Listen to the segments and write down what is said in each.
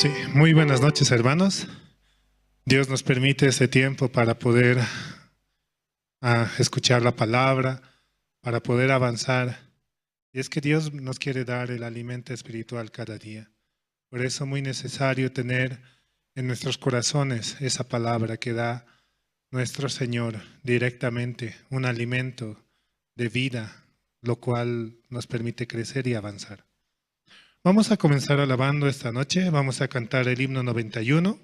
Sí, muy buenas noches, hermanos. Dios nos permite este tiempo para poder escuchar la palabra, para poder avanzar. Y es que Dios nos quiere dar el alimento espiritual cada día. Por eso es muy necesario tener en nuestros corazones esa palabra que da nuestro Señor directamente, un alimento de vida, lo cual nos permite crecer y avanzar. Vamos a comenzar alabando esta noche. Vamos a cantar el himno 91.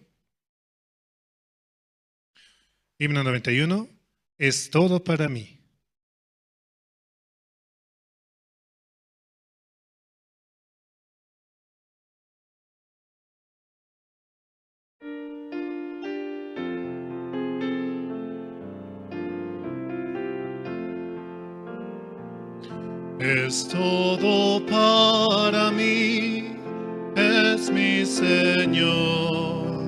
Himno 91, es todo para mí. Es todo para mí, es mi Señor.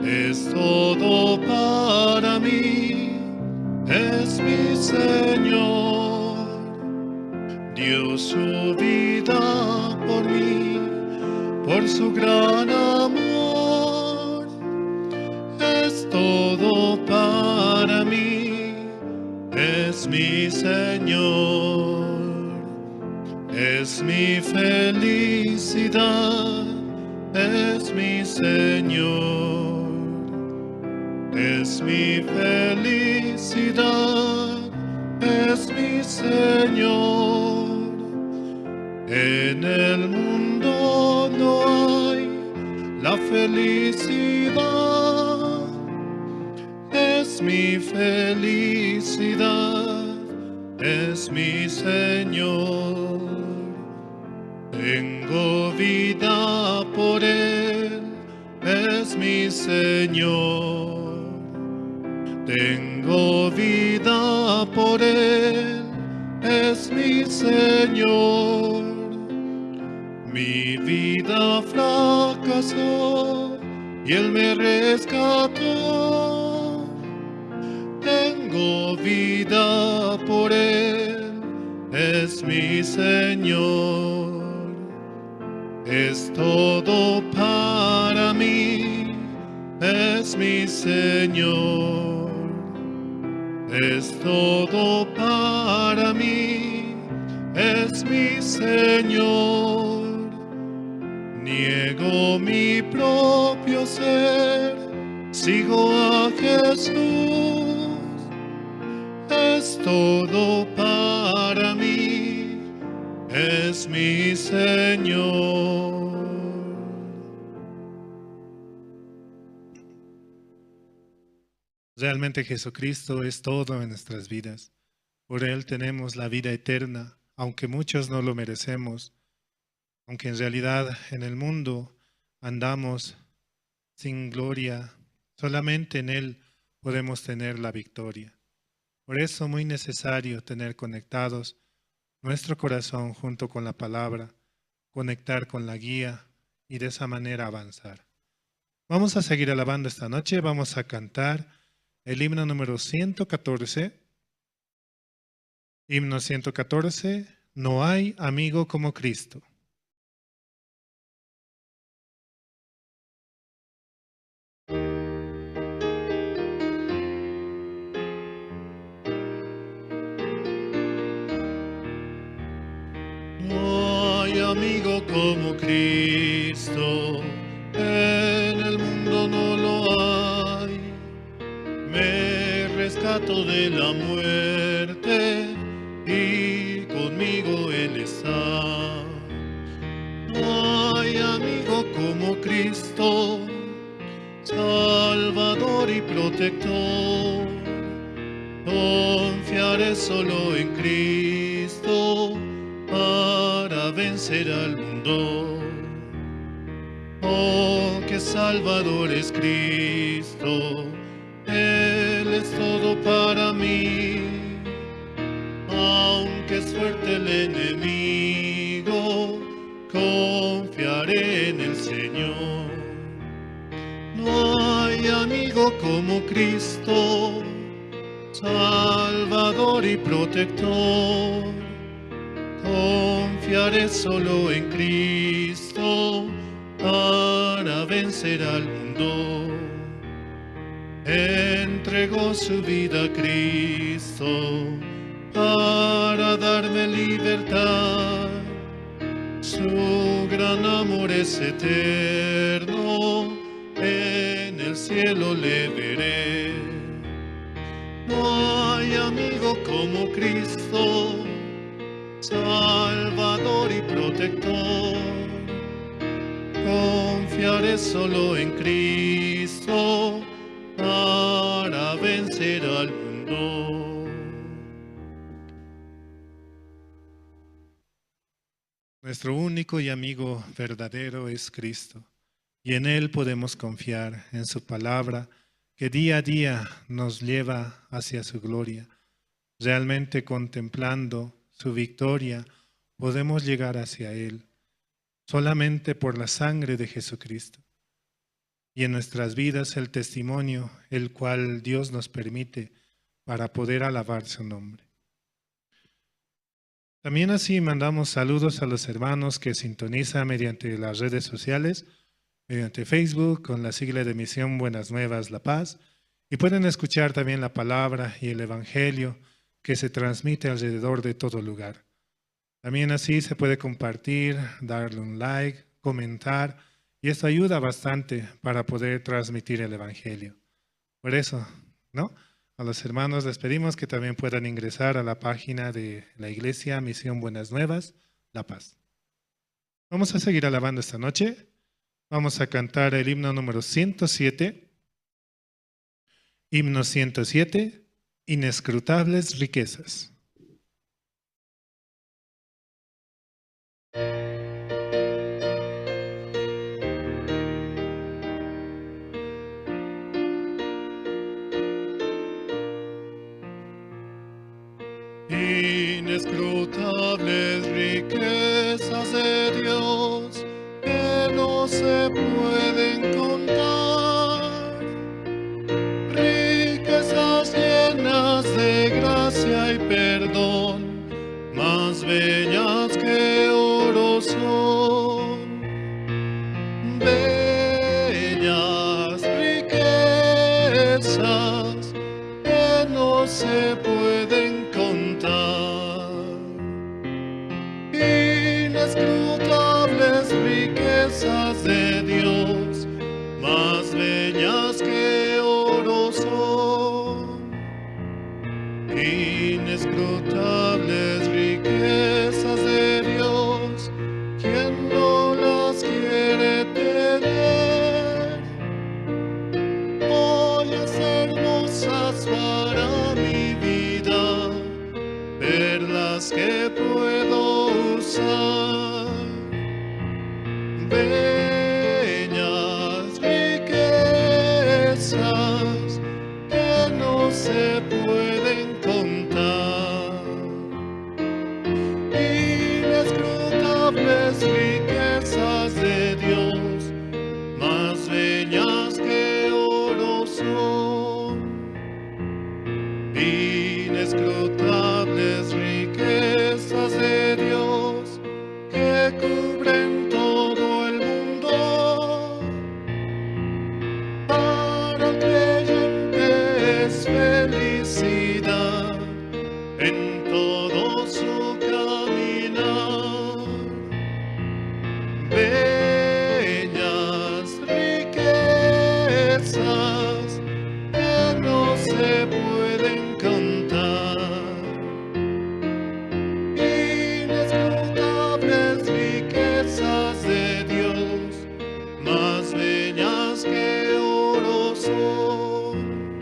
Es todo para mí, es mi Señor. Dio su vida por mí, por su gran amor. Es todo para mí, es mi Señor. Es mi felicidad, es mi Señor. Es mi felicidad, es mi Señor. En el mundo no hay la felicidad. Es mi felicidad, es mi Señor. Tengo vida por Él, es mi Señor. Tengo vida por Él, es mi Señor. Mi vida fracasó y Él me rescató. Tengo vida por Él, es mi Señor. Es todo para mí, es mi Señor. Es todo para mí, es mi Señor. Niego mi propio ser, sigo a Jesús. Es todo para mí, es mi Señor. Realmente Jesucristo es todo en nuestras vidas. Por Él tenemos la vida eterna, aunque muchos no lo merecemos, aunque en realidad en el mundo andamos sin gloria, solamente en Él podemos tener la victoria. Por eso es muy necesario tener conectados nuestro corazón junto con la palabra, conectar con la guía y de esa manera avanzar. Vamos a seguir alabando esta noche, vamos a cantar el himno número 114. Himno 114, No hay amigo como Cristo. No hay amigo como Cristo, en el mundo no lo hay. Me rescató de la muerte y conmigo Él está. No hay amigo como Cristo, Salvador y protector. Confiaré solo en Cristo para vencer al mundo. Oh, qué Salvador es Cristo, Él es todo para mí. Aunque es fuerte el enemigo, confiaré en el Señor. No hay amigo como Cristo, Salvador y protector. Confiaré solo en Cristo para para vencer al mundo. Entregó su vida a Cristo para darme libertad. Su gran amor es eterno, en el cielo le veré. No hay amigo como Cristo, Salvador y protector. Confiaré solo en Cristo para vencer al mundo. Nuestro único y amigo verdadero es Cristo, y en Él podemos confiar, en su palabra, que día a día nos lleva hacia su gloria. Realmente contemplando su victoria, podemos llegar hacia Él, solamente por la sangre de Jesucristo. Y en nuestras vidas el testimonio, el cual Dios nos permite para poder alabar su nombre. También así mandamos saludos a los hermanos que sintonizan mediante las redes sociales, mediante Facebook con la sigla de Misión Buenas Nuevas La Paz, y pueden escuchar también la palabra y el evangelio que se transmite alrededor de todo lugar. También así se puede compartir, darle un like, comentar, y esto ayuda bastante para poder transmitir el evangelio. Por eso, ¿no? A los hermanos les pedimos que también puedan ingresar a la página de la Iglesia Misión Buenas Nuevas, La Paz. Vamos a seguir alabando esta noche. Vamos a cantar el himno número 107. Himno 107, Inescrutables Riquezas. Inescrutables riquezas de Dios que no se pueden contar, riquezas llenas de gracia y perdón, más bellas que oro son. Bellas riquezas que no se pueden contar. Inescrutables riquezas de Dios, más bellas que oro son. Inescrutables riquezas de Dios, quien no las quiere tener. Joyas hermosas para mi vida, perlas que puedo usar. Bellas riquezas que no se pueden contar. Inescrutables riquezas de Dios, más bellas que oro son. Inescrutables riquezas de Dios que cubren todo el mundo. Para el creyente es felicidad en todo su caminar. Bellas riquezas que no se pueden contar. Inescrutables riquezas de Dios, más bellas que oro son.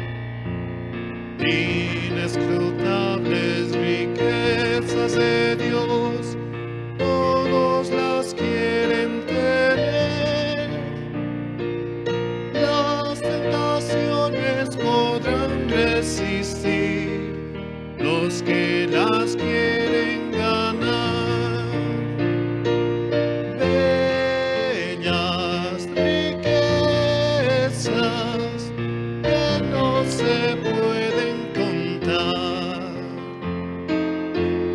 Inescrutables riquezas de Dios, todos las quieren tener. Las tentaciones podrán resistir los que las quieren ganar. Bellas riquezas que no se pueden contar.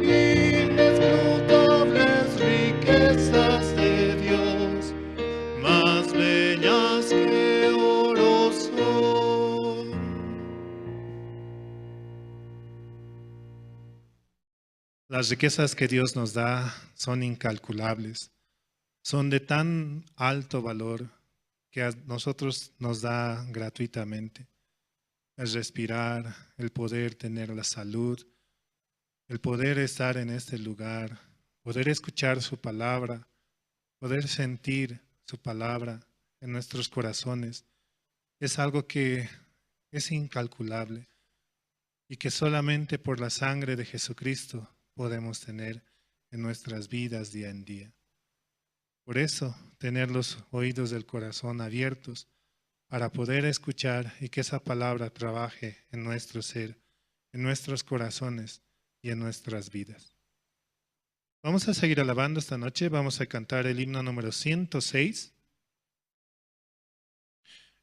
Inescrutables riquezas de Dios, más bellas Las riquezas que Dios nos da son incalculables, son de tan alto valor que a nosotros nos da gratuitamente. El respirar, el poder tener la salud, el poder estar en este lugar, poder escuchar su palabra, poder sentir su palabra en nuestros corazones, es algo que es incalculable y que solamente por la sangre de Jesucristo podemos tener en nuestras vidas día en día. Por eso, tener los oídos del corazón abiertos para poder escuchar y que esa palabra trabaje en nuestro ser, en nuestros corazones y en nuestras vidas. Vamos a seguir alabando esta noche, vamos a cantar el himno número 106.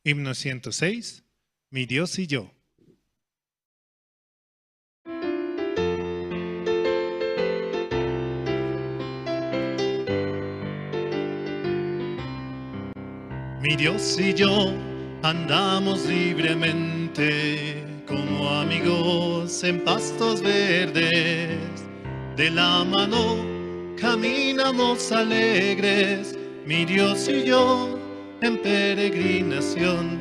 Himno 106, Mi Dios y yo. Mi Dios y yo andamos libremente como amigos en pastos verdes. De la mano caminamos alegres, mi Dios y yo en peregrinación.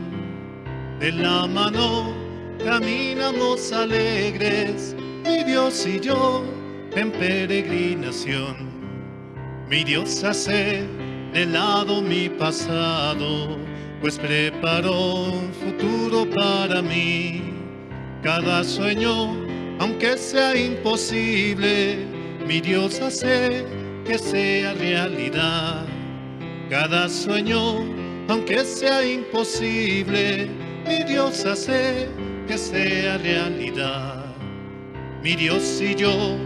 De la mano caminamos alegres, mi Dios y yo en peregrinación. Mi Dios hace de lado mi pasado, pues preparó un futuro para mí. Cada sueño, aunque sea imposible, mi Dios hace que sea realidad. Cada sueño, aunque sea imposible, mi Dios hace que sea realidad. Mi Dios y yo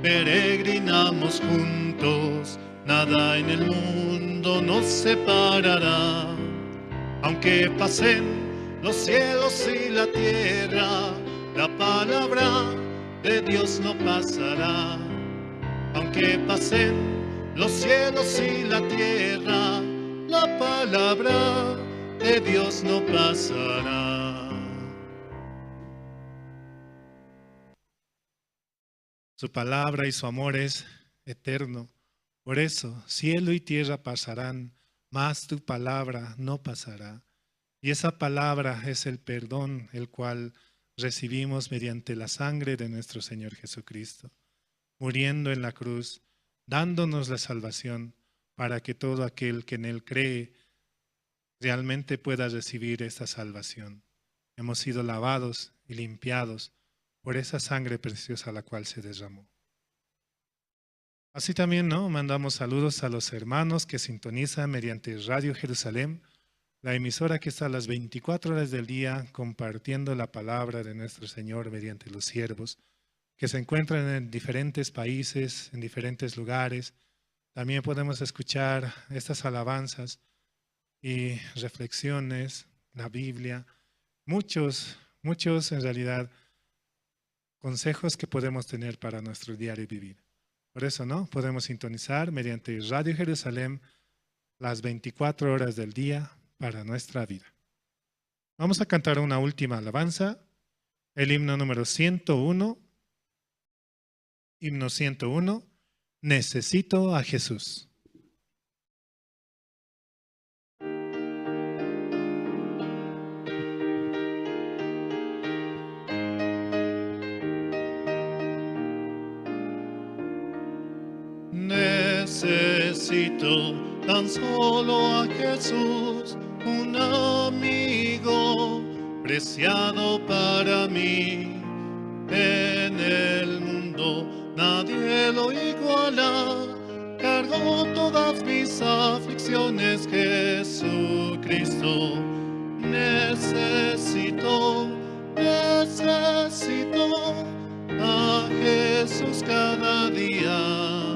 peregrinamos juntos, nada en el mundo nos separará. Aunque pasen los cielos y la tierra, la palabra de Dios no pasará. Aunque pasen los cielos y la tierra, la palabra de Dios no pasará. Su palabra y su amor es eterno. Por eso, cielo y tierra pasarán, mas tu palabra no pasará. Y esa palabra es el perdón, el cual recibimos mediante la sangre de nuestro Señor Jesucristo, muriendo en la cruz, dándonos la salvación para que todo aquel que en Él cree realmente pueda recibir esta salvación. Hemos sido lavados y limpiados por esa sangre preciosa la cual se derramó. Así también, ¿no?, mandamos saludos a los hermanos que sintonizan mediante Radio Jerusalén, la emisora que está a las 24 horas del día compartiendo la palabra de nuestro Señor mediante los siervos, que se encuentran en diferentes países, en diferentes lugares. También podemos escuchar estas alabanzas y reflexiones, la Biblia, muchos, muchos en realidad consejos que podemos tener para nuestro diario vivir. Por eso, ¿no?, podemos sintonizar mediante Radio Jerusalén las 24 horas del día para nuestra vida. Vamos a cantar una última alabanza, el himno número 101. Himno 101, Necesito a Jesús. Necesito tan solo a Jesús, un amigo preciado para mí. En el mundo nadie lo iguala, cargó todas mis aflicciones Jesucristo. Necesito, necesito a Jesús cada día.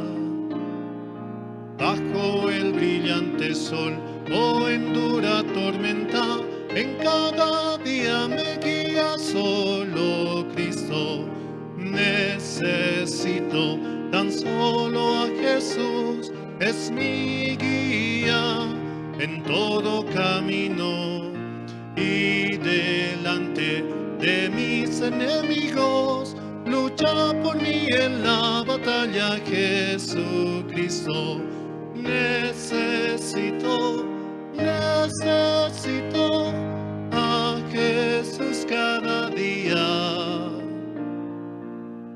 Bajo el brillante sol o en dura tormenta, en cada día me guía solo Cristo. Necesito tan solo a Jesús, es mi guía en todo camino. Y delante de mis enemigos Lucha por mí en la batalla, Jesucristo. Necesito, necesito a Jesús cada día.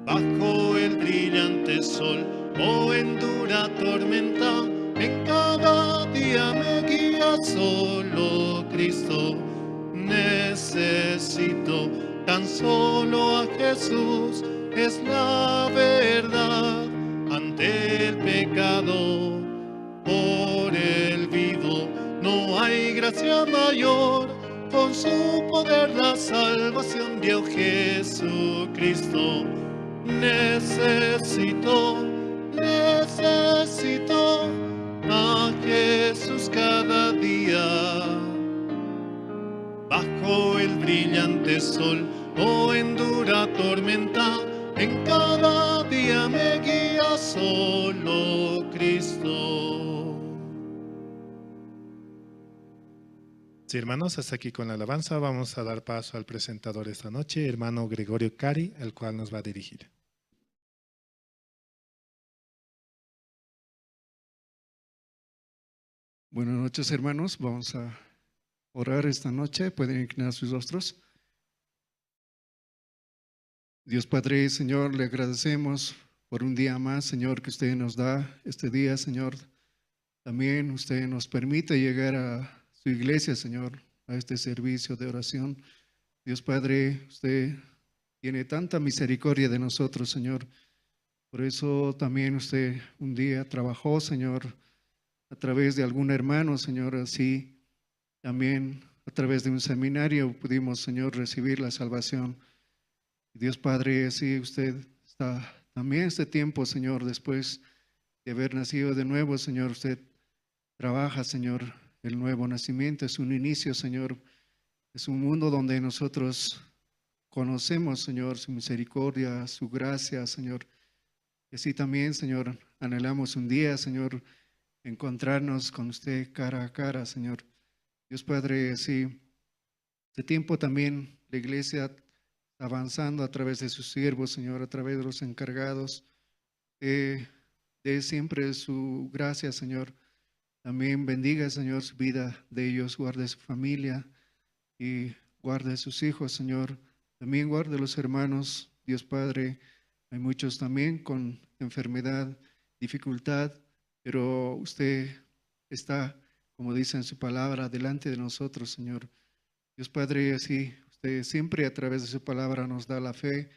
Bajo el brillante sol o en dura tormenta, en cada día me guía solo Cristo. Necesito tan solo a Jesús, es la verdad ante el pecado. Por el vivo no hay gracia mayor, con su poder la salvación dio Jesucristo. Necesito, necesito a Jesús cada día. Bajo el brillante sol o en dura tormenta, en cada día me guía solo Cristo. Sí, hermanos, hasta aquí con la alabanza. Vamos a dar paso al presentador esta noche, hermano Gregorio Cari, el cual nos va a dirigir. Buenas noches, hermanos. Vamos a orar esta noche. Pueden inclinar sus rostros. Dios Padre, Señor, le agradecemos por un día más, Señor, que usted nos da este día, Señor. También usted nos permite llegar a su iglesia, Señor, a este servicio de oración. Dios Padre, usted tiene tanta misericordia de nosotros, Señor. Por eso también usted un día trabajó, Señor, a través de algún hermano, Señor, así también a través de un seminario pudimos, Señor, recibir la salvación. Dios Padre, así usted está también este tiempo, Señor, después de haber nacido de nuevo, Señor, usted trabaja, Señor, el nuevo nacimiento es un inicio, Señor, es un mundo donde nosotros conocemos, Señor, su misericordia, su gracia, Señor. Y así también, Señor, anhelamos un día, Señor, encontrarnos con usted cara a cara, Señor. Dios Padre, así, este tiempo también la iglesia avanzando a través de sus siervos, Señor, a través de los encargados, de siempre su gracia, Señor. También bendiga, Señor, su vida de ellos, guarde su familia y guarde sus hijos, Señor. También guarde los hermanos, Dios Padre. Hay muchos también con enfermedad, dificultad, pero usted está, como dice en su palabra, delante de nosotros, Señor. Dios Padre, así usted siempre a través de su palabra nos da la fe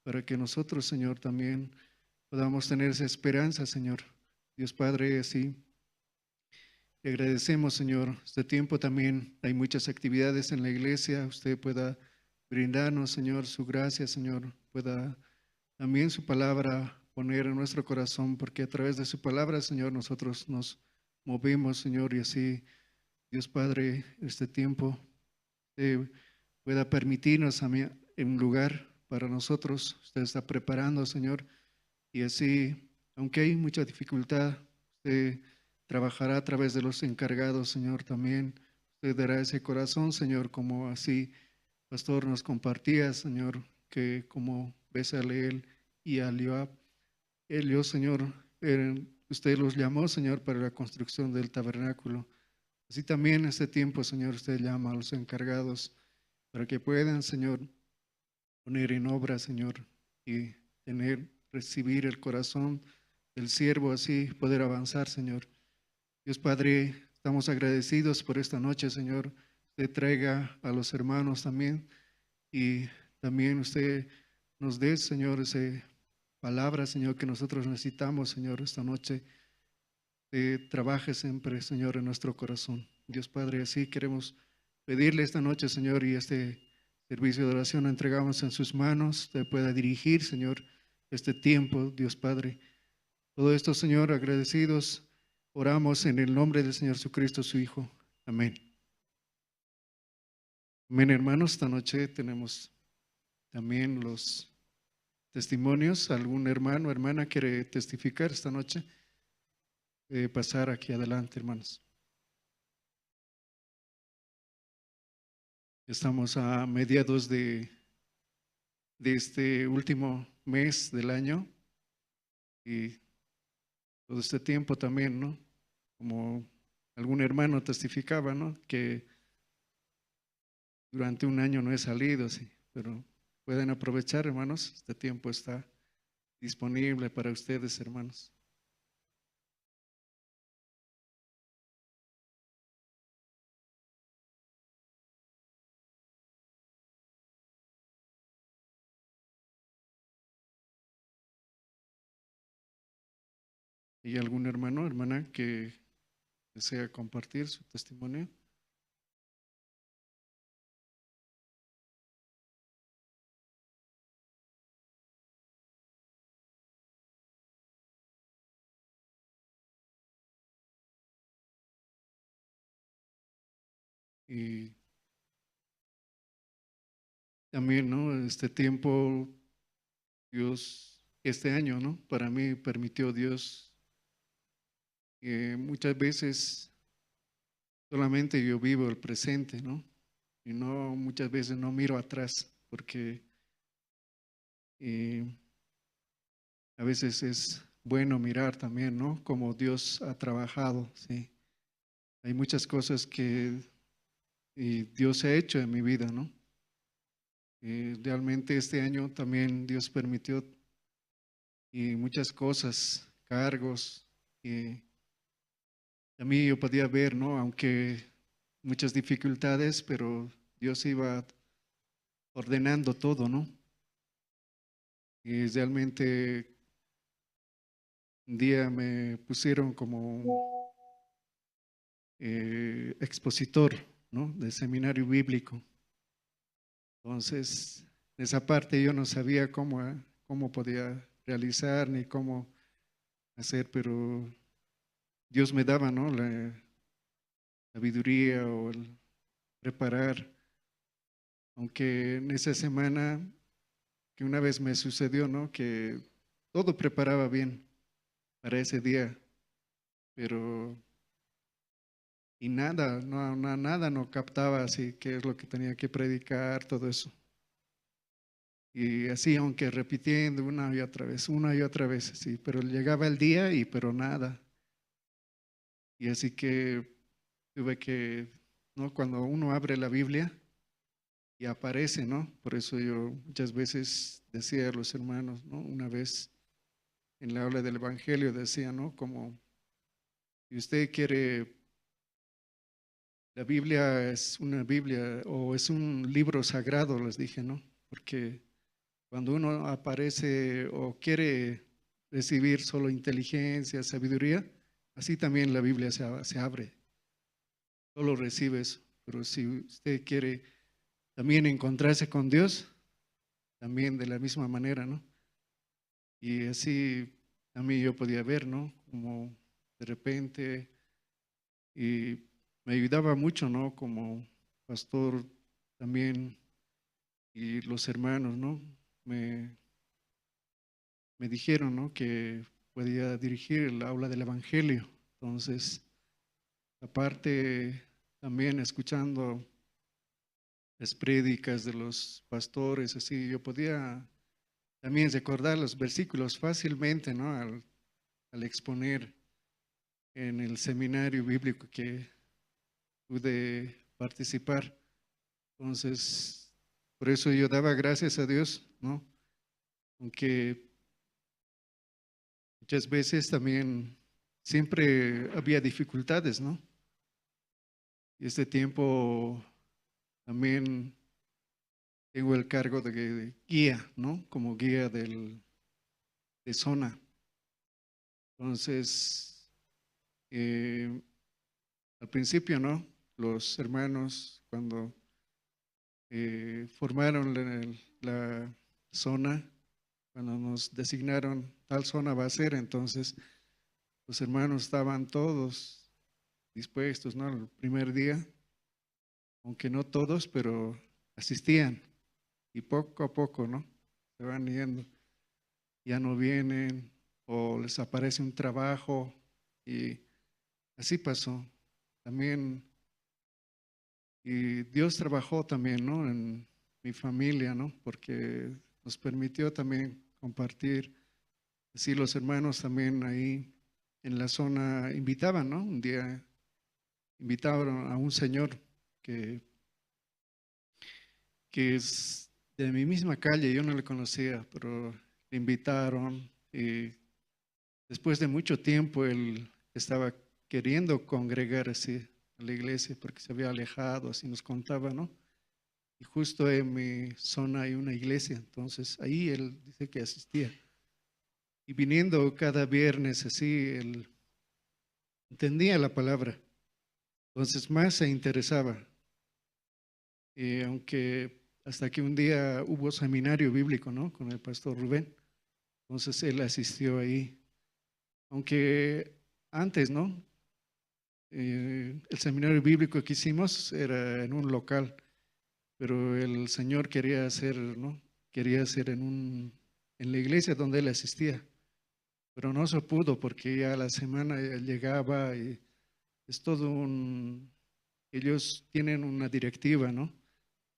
para que nosotros, Señor, también podamos tener esa esperanza, Señor. Dios Padre, así le agradecemos, Señor. Este tiempo también hay muchas actividades en la iglesia. Usted pueda brindarnos, Señor, su gracia, Señor. Pueda también su palabra poner en nuestro corazón, porque a través de su palabra, Señor, nosotros nos movemos, Señor, y así, Dios Padre, este tiempo pueda permitirnos a mí un lugar para nosotros. Usted está preparando, Señor, y así, aunque hay mucha dificultad, usted trabajará a través de los encargados, Señor, también. Usted dará ese corazón, Señor, como así, pastor, nos compartía, Señor, que como Bezaleel y Aholiab, ellos, Señor, usted los llamó, Señor, para la construcción del tabernáculo. Así también en este tiempo, Señor, usted llama a los encargados para que puedan, Señor, poner en obra, Señor, y recibir el corazón del siervo, así poder avanzar, Señor. Dios Padre, estamos agradecidos por esta noche, Señor. Usted traiga a los hermanos también y también usted nos dé, Señor, esa palabra, Señor, que nosotros necesitamos, Señor, esta noche. Trabaje siempre, Señor, en nuestro corazón. Dios Padre, así queremos pedirle esta noche, Señor, y este servicio de oración lo entregamos en sus manos. Usted pueda dirigir, Señor, este tiempo, Dios Padre. Todo esto, Señor, agradecidos, oramos en el nombre del Señor Jesucristo, su Hijo. Amén. Amén, hermanos. Esta noche tenemos también los testimonios. ¿Algún hermano o hermana quiere testificar esta noche? Pasar aquí adelante, hermanos. Estamos a mediados de este último mes del año y todo este tiempo también, ¿no? Como algún hermano testificaba, ¿no? Que durante un año no he salido, sí, pero pueden aprovechar, hermanos, este tiempo está disponible para ustedes, hermanos. ¿Y algún hermano, hermana que desea compartir su testimonio? Y también, ¿no? Este tiempo, Dios, este año, ¿no? Para mí permitió Dios que muchas veces solamente yo vivo el presente, ¿no? Y no, muchas veces no miro atrás, porque a veces es bueno mirar también, ¿no? Cómo Dios ha trabajado, ¿sí? Hay muchas cosas que Dios ha hecho en mi vida, ¿no? Realmente este año también Dios permitió y muchas cosas, cargos, y a mí yo podía ver, ¿no? Aunque muchas dificultades, pero Dios iba ordenando todo, ¿no? Y realmente un día me pusieron como expositor, ¿no? Del seminario bíblico. Entonces, esa parte yo no sabía cómo podía realizar ni cómo hacer, pero Dios me daba, ¿no? La sabiduría o el preparar. Aunque en esa semana, que una vez me sucedió, ¿no? Que todo preparaba bien para ese día, pero y nada, no, nada no captaba así qué es lo que tenía que predicar, todo eso. Y así, aunque repitiendo una y otra vez, así, pero llegaba el día y pero nada. Y así que tuve que, ¿no? Cuando uno abre la Biblia y aparece, ¿no? Por eso yo muchas veces decía a los hermanos, ¿no? Una vez en la aula del Evangelio decía, ¿no? Como si usted quiere, la Biblia es una Biblia o es un libro sagrado, les dije, ¿no? Porque cuando uno aparece o quiere recibir solo inteligencia, sabiduría, así también la Biblia se abre. Solo recibe eso. Pero si usted quiere también encontrarse con Dios, también de la misma manera, ¿no? Y así también yo podía ver, ¿no? Como de repente, y me ayudaba mucho, ¿no? Como pastor también, y los hermanos, ¿no? Me dijeron, ¿no? Que podía dirigir el aula del Evangelio. Entonces, aparte, también escuchando las prédicas de los pastores, así, yo podía también recordar los versículos fácilmente, ¿no? Al exponer en el seminario bíblico que pude participar. Entonces, por eso yo daba gracias a Dios, ¿no? Aunque muchas veces también siempre había dificultades, ¿no? Y este tiempo también tengo el cargo de guía, ¿no? Como guía de zona. Entonces, al principio, ¿no? Los hermanos cuando formaron la zona, cuando nos designaron tal zona va a ser, entonces los hermanos estaban todos dispuestos, ¿no? El primer día, aunque no todos, pero asistían y poco a poco, ¿no? Se van yendo, ya no vienen o les aparece un trabajo y así pasó. También, y Dios trabajó también, ¿no? En mi familia, ¿no? Porque nos permitió también compartir. Así los hermanos también ahí en la zona invitaban, ¿no? Un día invitaron a un señor que es de mi misma calle, yo no le conocía, pero le invitaron y después de mucho tiempo él estaba queriendo congregarse a la iglesia porque se había alejado, así nos contaba, ¿no? Y justo en mi zona hay una iglesia, entonces ahí él dice que asistía. Y viniendo cada viernes así, él entendía la palabra, entonces más se interesaba. Y aunque hasta que un día hubo seminario bíblico, ¿no? Con el pastor Rubén, entonces él asistió ahí. Aunque antes, ¿no? El seminario bíblico que hicimos era en un local, pero el Señor quería hacer, ¿no? Quería hacer en la iglesia donde él asistía, pero no se pudo porque ya la semana llegaba y es todo un... Ellos tienen una directiva, ¿no?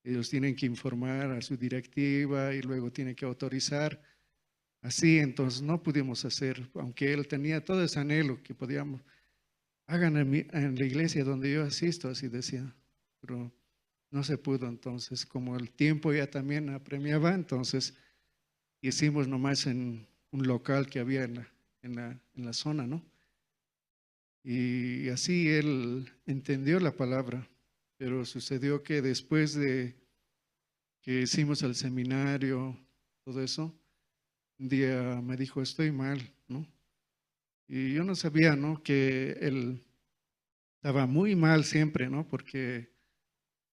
Ellos tienen que informar a su directiva y luego tienen que autorizar. Así, entonces no pudimos hacer, aunque él tenía todo ese anhelo que podíamos, hagan en la iglesia donde yo asisto, así decía, pero no se pudo. Entonces, como el tiempo ya también apremiaba, entonces hicimos nomás en un local que había en la zona, ¿no? Y así él entendió la palabra, pero sucedió que después de que hicimos el seminario, todo eso, un día me dijo, estoy mal, ¿no? Y yo no sabía, ¿no? Que él estaba muy mal siempre, ¿no? Porque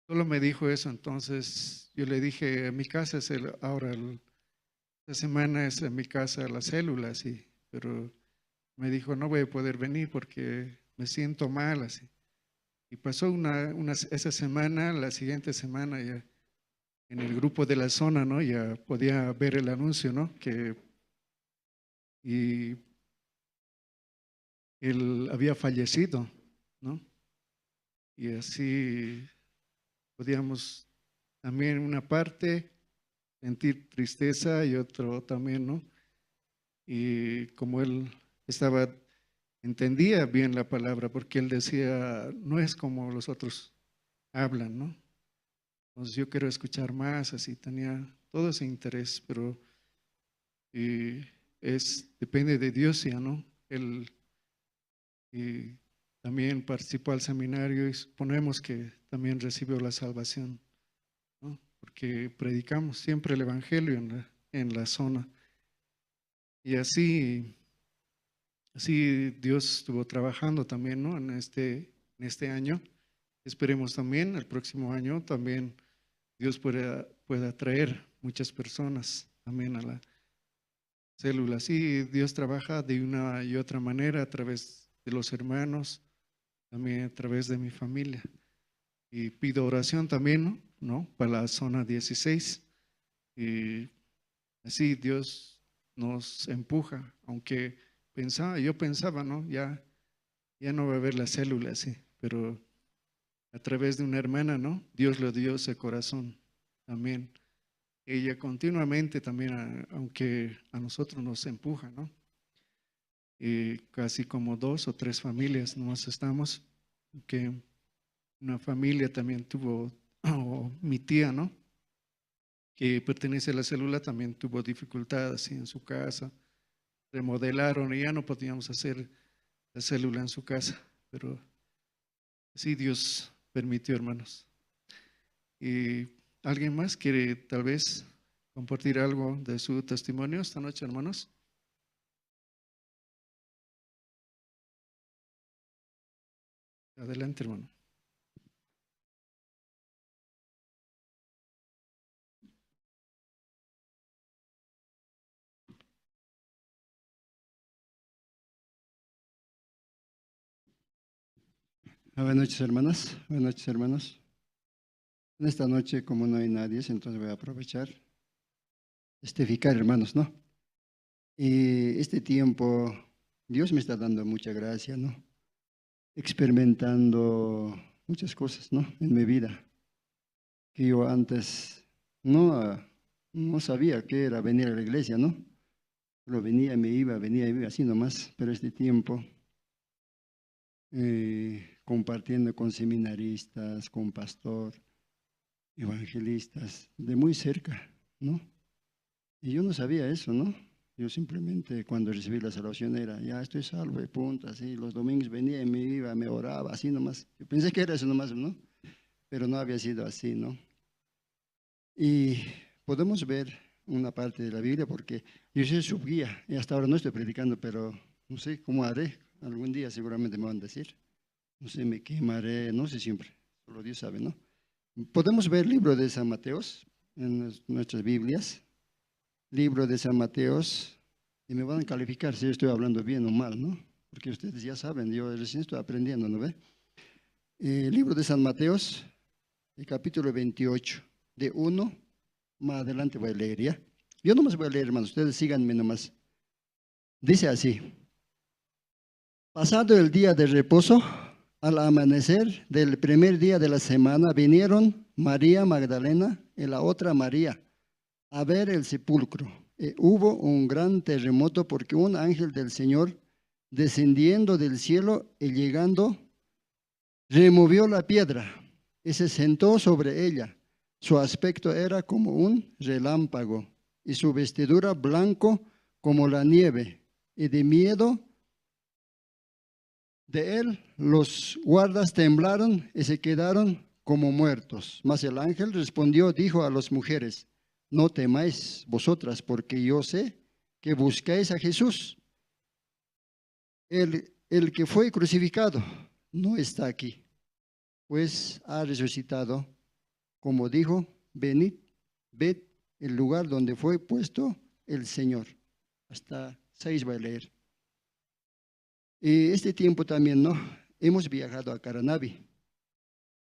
solo me dijo eso. Entonces yo le dije, mi casa es esta semana es en mi casa la célula, sí, pero me dijo, no voy a poder venir porque me siento mal, así. Y pasó esa semana, la siguiente semana ya en el grupo de la zona, ¿no? Ya podía ver el anuncio, ¿no? Y él había fallecido, ¿no? Y así podíamos también una parte sentir tristeza y otro también, ¿no? Y como él entendía bien la palabra, porque él decía, no es como los otros hablan, ¿no? Entonces yo quiero escuchar más, así tenía todo ese interés, pero depende de Dios ya, ¿no? Él también participó al seminario y suponemos que también recibió la salvación, ¿no? Porque predicamos siempre el evangelio en la zona. Y así Dios estuvo trabajando también, ¿no? En este año. Esperemos también el próximo año también Dios pueda traer muchas personas también a la célula. Sí, Dios trabaja de una y otra manera a través de los hermanos, también a través de mi familia. Y pido oración también, ¿no? Para la zona 16. Y así Dios nos empuja, aunque yo pensaba, ¿no? Ya no va a haber la célula, sí, pero a través de una hermana, ¿no? Dios le dio ese corazón también. Ella continuamente también, aunque a nosotros nos empuja, ¿no? Y casi como 2 o 3 familias nomás estamos, que una familia también tuvo, mi tía, ¿no? Que pertenece a la célula, también tuvo dificultades así en su casa. Remodelaron y ya no podíamos hacer la célula en su casa, pero sí Dios permitió, hermanos. ¿Y alguien más quiere tal vez compartir algo de su testimonio esta noche, hermanos? Adelante, hermano. Buenas noches, hermanas. Buenas noches, hermanos. En esta noche, como no hay nadie, entonces voy a aprovechar testificar, hermanos, ¿no? Y este tiempo, Dios me está dando mucha gracia, ¿no? Experimentando muchas cosas, ¿no? En mi vida, que yo antes no sabía qué era venir a la iglesia, ¿no? Solo venía, me iba, venía, iba, así nomás, pero este tiempo compartiendo con seminaristas, con pastor, evangelistas, de muy cerca, ¿no? Y yo no sabía eso, ¿no? Yo simplemente cuando recibí la salvación era, ya estoy salvo, y punto, así. Los domingos venía y me iba, me oraba, así nomás. Yo pensé que era eso nomás, ¿no? Pero no había sido así, ¿no? Y podemos ver una parte de la Biblia porque yo soy subguía y hasta ahora no estoy predicando, pero no sé cómo haré. Algún día seguramente me van a decir. No sé, me quemaré, no sé siempre. Solo Dios sabe, ¿no? Podemos ver el libro de San Mateos en nuestras Biblias. Libro de San Mateos, y me van a calificar si yo estoy hablando bien o mal, ¿no? Porque ustedes ya saben, yo recién estoy aprendiendo, ¿no ve? El libro de San Mateos, el capítulo 28, de 1, más adelante voy a leer, ¿ya? Yo nomás voy a leer, hermanos, ustedes síganme nomás. Dice así: pasado el día de reposo, al amanecer del primer día de la semana, vinieron María Magdalena y la otra María a ver el sepulcro. Hubo un gran terremoto porque un ángel del Señor, descendiendo del cielo y llegando, removió la piedra y se sentó sobre ella. Su aspecto era como un relámpago y su vestidura blanco como la nieve. Y de miedo de él, los guardas temblaron y se quedaron como muertos. Mas el ángel respondió, dijo a las mujeres: no temáis vosotras, porque yo sé que buscáis a Jesús, el que fue crucificado. No está aquí, pues ha resucitado, como dijo: venid, ved el lugar donde fue puesto el Señor. Hasta 6 voy a leer. Y este tiempo también, ¿no? Hemos viajado a Caranavi.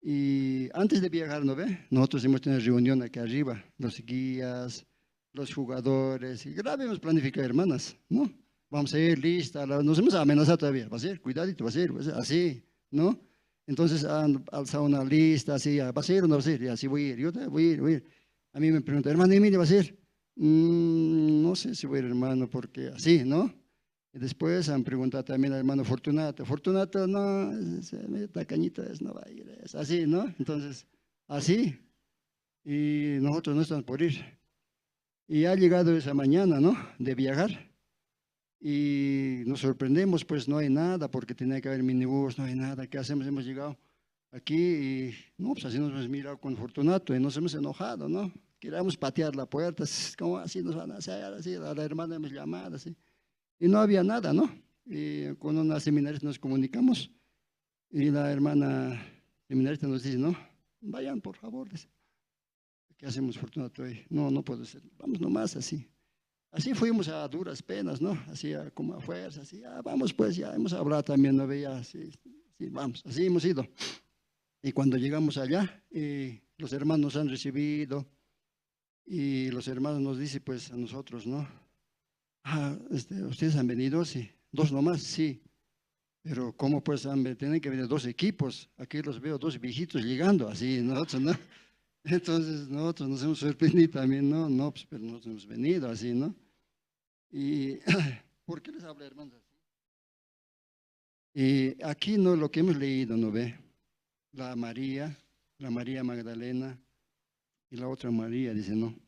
Y antes de viajar, ¿no ve? Nosotros hemos tenido reunión aquí arriba, los guías, los jugadores, y grave hemos planificado, hermanas, ¿no? Vamos a ir, lista, nos hemos amenazado todavía, va a ser, cuidadito, va a ser, así, ¿no? Entonces han alzado una lista, así, va a ser o no va a ser, y así voy a ir, yo voy a ir, voy a ir. A mí me preguntan, hermano Emilio, ¿va a ser? No sé si voy a ir, hermano, porque así, ¿no? Y después han preguntado también al hermano Fortunato. Fortunato, no, es medio tacañito, es, no va a ir, es así, ¿no? Entonces, así, y nosotros no estamos por ir. Y ha llegado esa mañana, ¿no?, de viajar, y nos sorprendemos, pues no hay nada, porque tenía que haber minibús, no hay nada, ¿qué hacemos? Hemos llegado aquí y, no, pues así nos hemos mirado con Fortunato y nos hemos enojado, ¿no? Queríamos patear la puerta, ¿cómo así nos van a hacer? Así, a la hermana hemos llamado, así. Y no había nada, ¿no? Y con una seminarista nos comunicamos y la hermana seminarista nos dice, no, vayan por favor. Dice, ¿qué hacemos, Fortunato? Hoy? No, no puedo ser, vamos nomás así. Así fuimos a duras penas, ¿no? Así como a fuerza, así, ah, vamos pues, ya hemos hablado también, ¿no? Veía, así, sí, vamos, así hemos ido. Y cuando llegamos allá, los hermanos nos han recibido y los hermanos nos dicen, pues, a nosotros, ¿no? Ah, ¿ustedes han venido? Sí. ¿Dos nomás? Sí. Pero ¿cómo pues tienen que venir dos equipos? Aquí los veo dos viejitos llegando, así nosotros, ¿no? Entonces nosotros nos hemos sorprendido también, ¿no? No, pues, pero nosotros hemos venido así, ¿no? Y ¿por qué les hablo, hermanos, así? Y aquí, ¿no? Lo que hemos leído, ¿no ve? La María Magdalena y la otra María, dice, ¿no?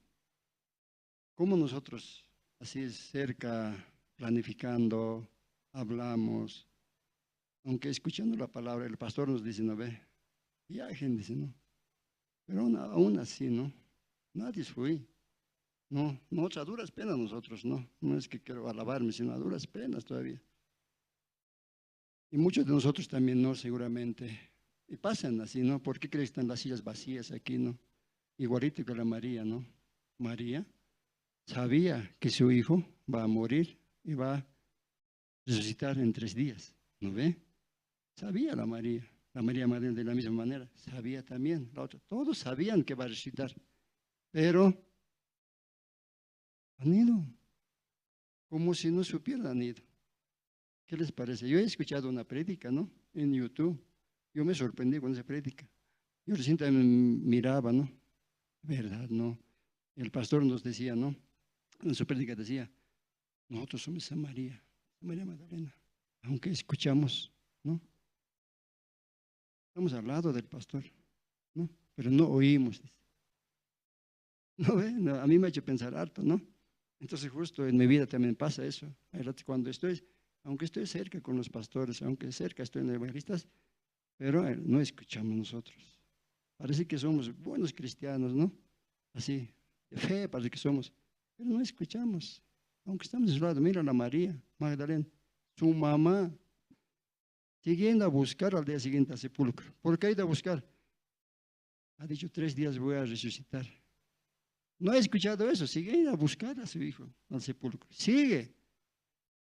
¿Cómo nosotros así cerca, planificando, hablamos, aunque escuchando la palabra, el pastor nos dice, no ve, viajen, dice, no, pero aún así, no, nadie fue, no, no, a duras penas nosotros, no, no es que quiero alabarme, sino a duras penas todavía. Y muchos de nosotros también, no, seguramente, y pasan así, ¿no? ¿Por qué crees que están las sillas vacías aquí, no? Igualito que la María, ¿no? María sabía que su hijo va a morir y va a resucitar en 3 días, ¿no ve? Sabía la María Magdalena de la misma manera, sabía también la otra, todos sabían que va a resucitar, pero han ido, como si no supieran, han ido. ¿Qué les parece? Yo he escuchado una prédica, ¿no? En YouTube, yo me sorprendí con esa prédica, yo recién también miraba, ¿no? ¿Verdad? No. El pastor nos decía, ¿no? En su prédica decía, Nosotros somos esa María, María Magdalena, aunque escuchamos, ¿no? Estamos al lado del pastor, ¿no? Pero no oímos. ¿No ve? No, a mí me ha hecho pensar harto, ¿no? Entonces justo en mi vida también pasa eso. Hay ratos cuando estoy, aunque estoy cerca con los pastores, aunque cerca estoy en evangelistas, pero no escuchamos nosotros. Parece que somos buenos cristianos, ¿no? Así, de fe parece que somos, pero no escuchamos. Aunque estamos de su lado, mira a la María Magdalena, su mamá, siguiendo a buscar al día siguiente al sepulcro. ¿Por qué ha ido a buscar? Ha dicho, 3 días voy a resucitar. No ha escuchado eso, sigue a buscar a su hijo al sepulcro. Sigue.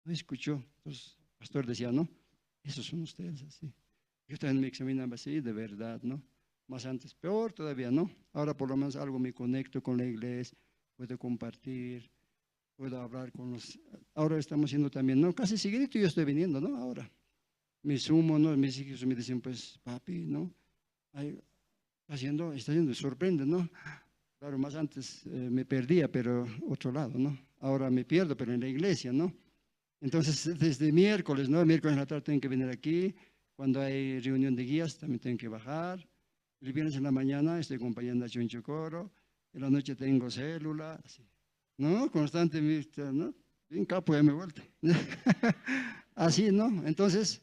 No escuchó. Entonces, el pastor decía, no, esos son ustedes así. Yo también me examinaba así, de verdad, ¿no? Más antes, peor todavía, ¿no? Ahora por lo menos algo me conecto con la iglesia, puedo compartir, puedo hablar con los... Ahora estamos haciendo también, ¿no? Casi seguidito yo estoy viniendo, ¿no? Ahora me sumo, ¿no? Mis hijos me dicen, pues, papi, ¿no? Ay, está haciendo, sorprende, ¿no? Claro, más antes me perdía, pero otro lado, ¿no? Ahora me pierdo, pero en la iglesia, ¿no? Entonces, desde miércoles, ¿no? Miércoles en la tarde tengo que venir aquí. Cuando hay reunión de guías, también tengo que bajar. El viernes en la mañana estoy acompañando a Chuncho Coro. En la noche tengo célula, así, ¿no? Constantemente, ¿no? Bien capo, ya me he vuelto. Así, ¿no? Entonces,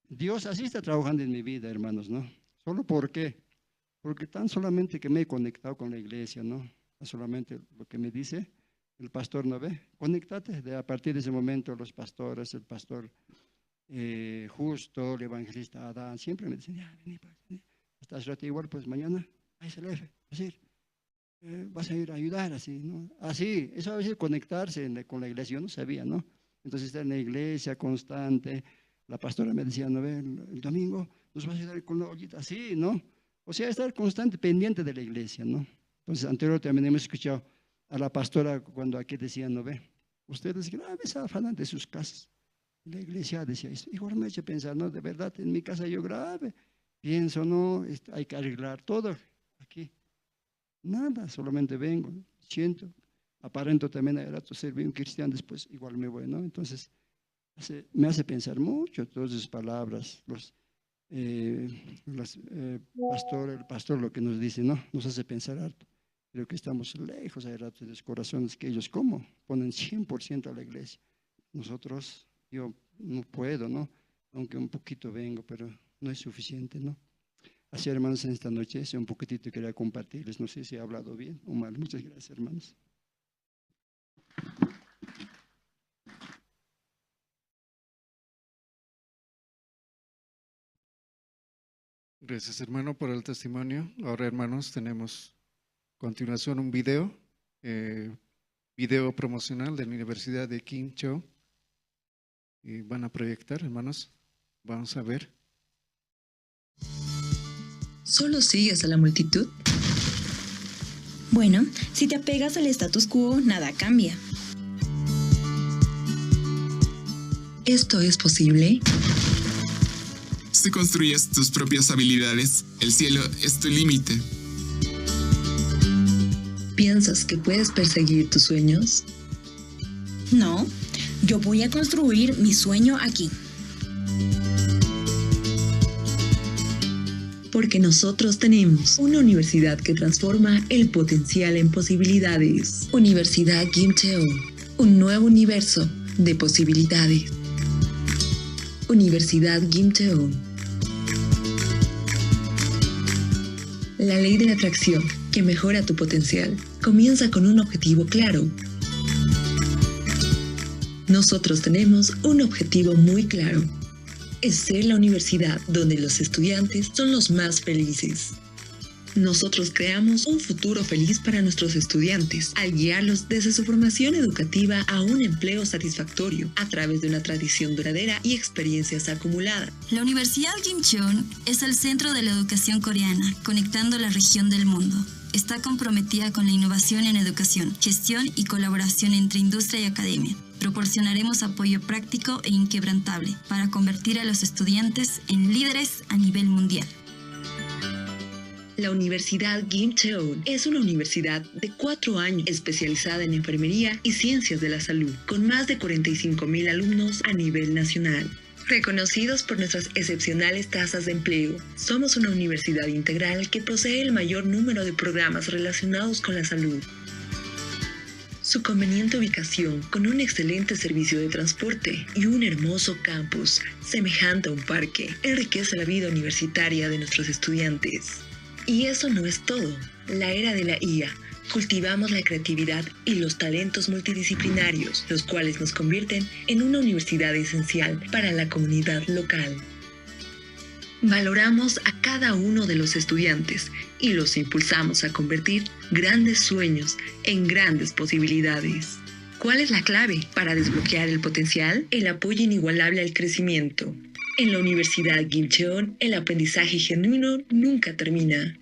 Dios así está trabajando en mi vida, hermanos, ¿no? ¿Solo por qué? Porque tan solamente que me he conectado con la iglesia, ¿no? No solamente lo que me dice el pastor, ¿no ve? Conéctate. A partir de ese momento, los pastores, el pastor Justo, el evangelista Adán, siempre me dicen, ya, vení, pues, vení. Hasta hace rato igual, pues mañana, ahí se le vas a ir, vas a ir a ayudar, así, ¿no? Así, eso a veces conectarse con la iglesia, yo no sabía, ¿no? Entonces estar en la iglesia constante, la pastora me decía, no ve, el domingo nos vas a ayudar con la ollita, así, ¿no? O sea, estar constante, pendiente de la iglesia, ¿no? Entonces, anterior también hemos escuchado a la pastora cuando aquí decía, no ve, ustedes graves afanan de sus casas. La iglesia decía esto. Igual me ha hecho pensar, no, de verdad, en mi casa yo grave, pienso, no, hay que arreglar todo aquí. Nada, solamente vengo, siento, aparento también a rato ser bien cristiano, después igual me voy, ¿no? Entonces, me hace pensar mucho todas esas palabras, el pastor lo que nos dice, ¿no? Nos hace pensar harto. Creo que estamos lejos hay rato de los corazones que ellos, ¿cómo? Ponen 100% a la iglesia. Nosotros, yo no puedo, ¿no? Aunque un poquito vengo, pero no es suficiente, ¿no? Así, hermanos, en esta noche, es un poquitito quería compartirles. No sé si he hablado bien o mal. Muchas gracias, hermanos. Gracias, hermano, por el testimonio. Ahora, hermanos, tenemos a continuación un video, video promocional de la Universidad de Kim Cho. Y van a proyectar, hermanos. Vamos a ver. ¿Solo sigues a la multitud? Bueno, si te apegas al status quo, nada cambia. ¿Esto es posible? Si construyes tus propias habilidades, el cielo es tu límite. ¿Piensas que puedes perseguir tus sueños? No, yo voy a construir mi sueño aquí. Porque nosotros tenemos una universidad que transforma el potencial en posibilidades. Universidad Gimcheon, un nuevo universo de posibilidades. Universidad Gimcheon. La ley de la atracción que mejora tu potencial comienza con un objetivo claro. Nosotros tenemos un objetivo muy claro. Es ser la universidad donde los estudiantes son los más felices. Nosotros creamos un futuro feliz para nuestros estudiantes al guiarlos desde su formación educativa a un empleo satisfactorio a través de una tradición duradera y experiencias acumuladas. La Universidad Gimcheon es el centro de la educación coreana, conectando la región del mundo. Está comprometida con la innovación en educación, gestión y colaboración entre industria y academia. Proporcionaremos apoyo práctico e inquebrantable para convertir a los estudiantes en líderes a nivel mundial. La Universidad Gimcheon es una universidad de 4 años especializada en enfermería y ciencias de la salud, con más de 45,000 alumnos a nivel nacional. Reconocidos por nuestras excepcionales tasas de empleo, somos una universidad integral que posee el mayor número de programas relacionados con la salud. Su conveniente ubicación, con un excelente servicio de transporte y un hermoso campus semejante a un parque, enriquece la vida universitaria de nuestros estudiantes. Y eso no es todo. La era de la IA. Cultivamos la creatividad y los talentos multidisciplinarios, los cuales nos convierten en una universidad esencial para la comunidad local. Valoramos a cada uno de los estudiantes y los impulsamos a convertir grandes sueños en grandes posibilidades. ¿Cuál es la clave para desbloquear el potencial? El apoyo inigualable al crecimiento. En la Universidad Gimcheon, el aprendizaje genuino nunca termina.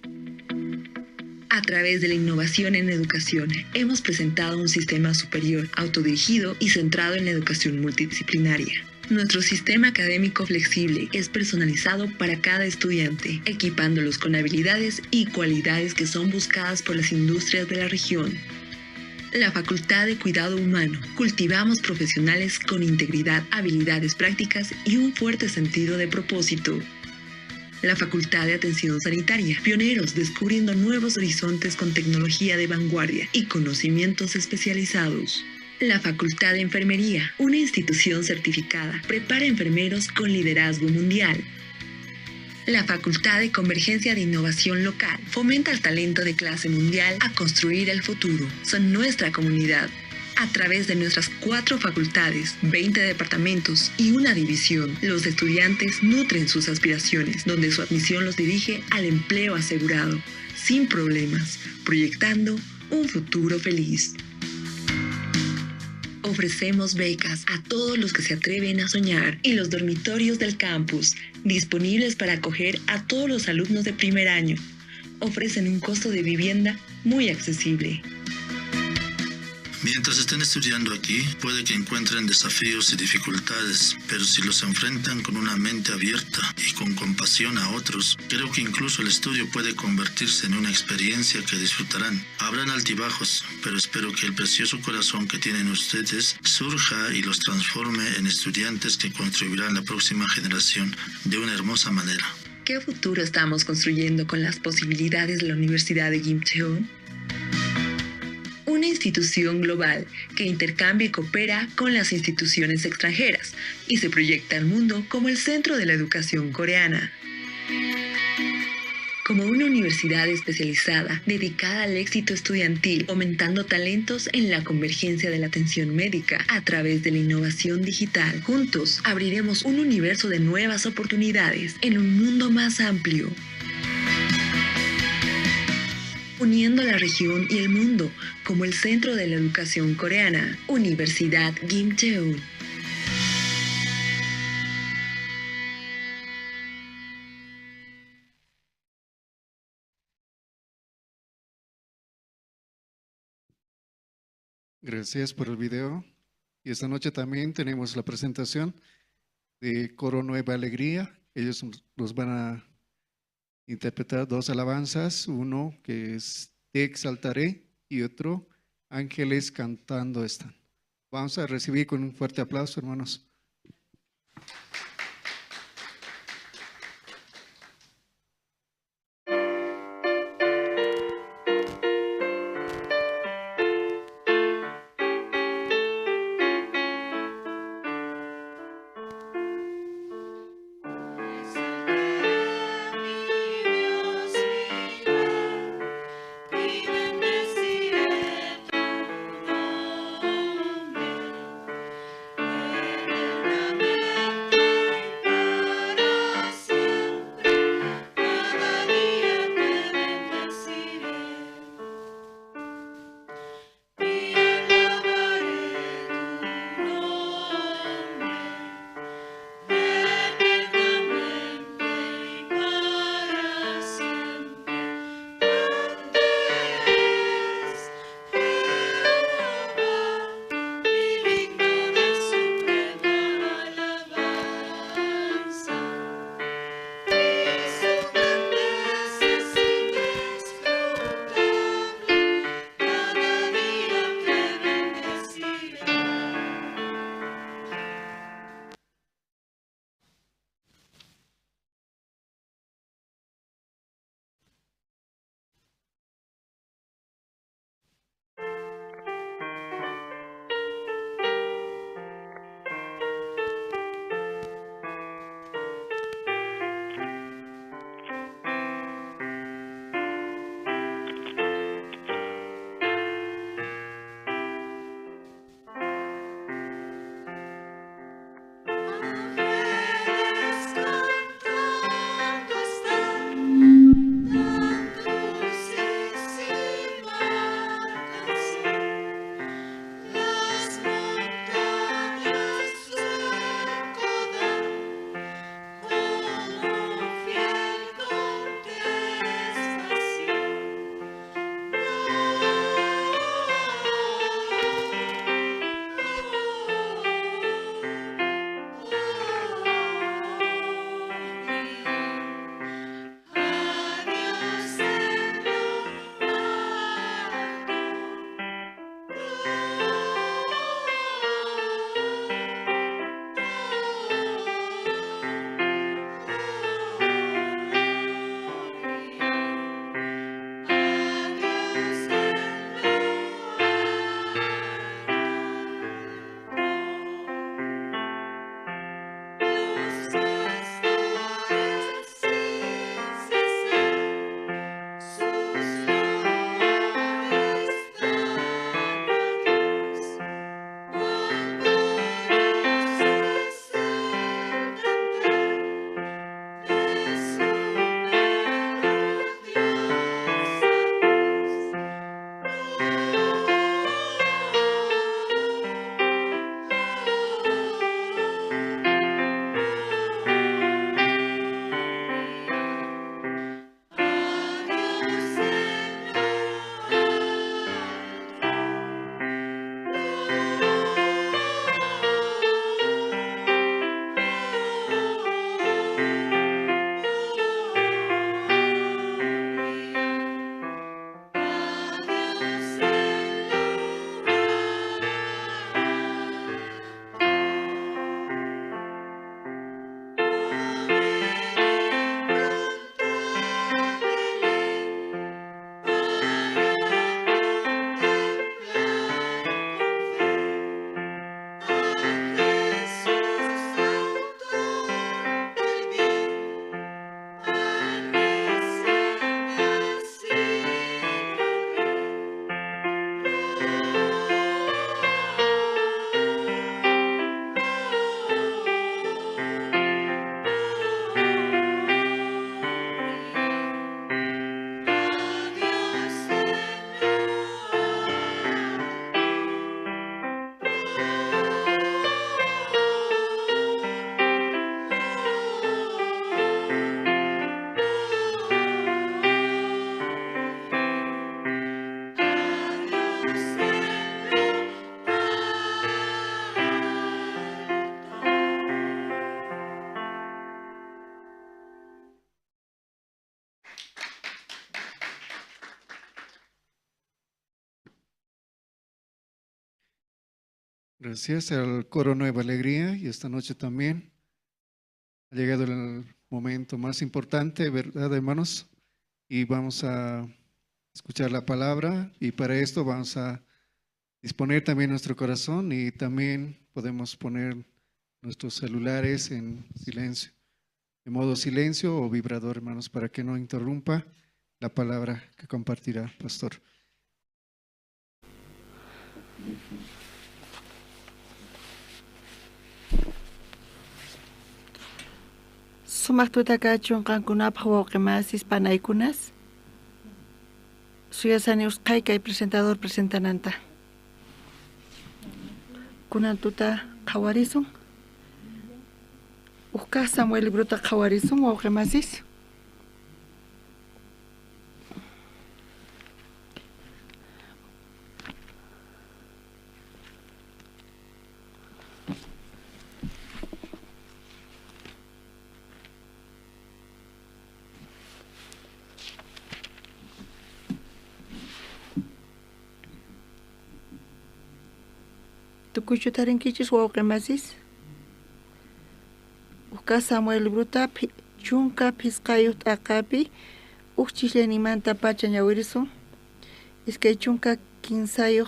A través de la innovación en educación, hemos presentado un sistema superior, autodirigido y centrado en la educación multidisciplinaria. Nuestro sistema académico flexible es personalizado para cada estudiante, equipándolos con habilidades y cualidades que son buscadas por las industrias de la región. La Facultad de Cuidado Humano. Cultivamos profesionales con integridad, habilidades prácticas y un fuerte sentido de propósito. La Facultad de Atención Sanitaria. Pioneros descubriendo nuevos horizontes con tecnología de vanguardia y conocimientos especializados. La Facultad de Enfermería, una institución certificada, prepara enfermeros con liderazgo mundial. La Facultad de Convergencia de Innovación Local fomenta el talento de clase mundial a construir el futuro. Son nuestra comunidad. A través de nuestras 4 facultades, 20 departamentos y una división, los estudiantes nutren sus aspiraciones, donde su admisión los dirige al empleo asegurado, sin problemas, proyectando un futuro feliz. Ofrecemos becas a todos los que se atreven a soñar y los dormitorios del campus, disponibles para acoger a todos los alumnos de primer año, ofrecen un costo de vivienda muy accesible. Mientras estén estudiando aquí, puede que encuentren desafíos y dificultades, pero si los enfrentan con una mente abierta y con compasión a otros, creo que incluso el estudio puede convertirse en una experiencia que disfrutarán. Habrán altibajos, pero espero que el precioso corazón que tienen ustedes surja y los transforme en estudiantes que contribuirán a la próxima generación de una hermosa manera. ¿Qué futuro estamos construyendo con las posibilidades de la Universidad de Gimcheon? Una institución global que intercambia y coopera con las instituciones extranjeras y se proyecta al mundo como el centro de la educación coreana. Como una universidad especializada dedicada al éxito estudiantil, fomentando talentos en la convergencia de la atención médica a través de la innovación digital. Juntos abriremos un universo de nuevas oportunidades en un mundo más amplio, uniendo la región y el mundo como el centro de la educación coreana. Universidad Gimcheon. Gracias por el video. Y esta noche también tenemos la presentación de Coro Nueva Alegría. Ellos nos van a interpretar 2 alabanzas, uno que es Te Exaltaré y otro Ángeles Cantando Están. Vamos a recibir con un fuerte aplauso, hermanos. Eternamente. Gracias al coro Nueva Alegría y esta noche también ha llegado el momento más importante, ¿verdad, hermanos? Y vamos a escuchar la palabra y para esto vamos a disponer también nuestro corazón y también podemos poner nuestros celulares en silencio, en modo silencio o vibrador, hermanos, para que no interrumpa la palabra que compartirá, pastor. Sumaq tuta kachun qankunapaq wawqimasis panaykunas. Suyasani usqhay kay presentador presentananta. Kunan tuta qhawarisun. Uj kaq Samuel librota qhawarisun wawqimasis. Tukuychu tarinkichis wawqimasis. Uj kaq Samuel librota 15 t'aqapi uj chisllaynimanta pacha ñawirisun. 23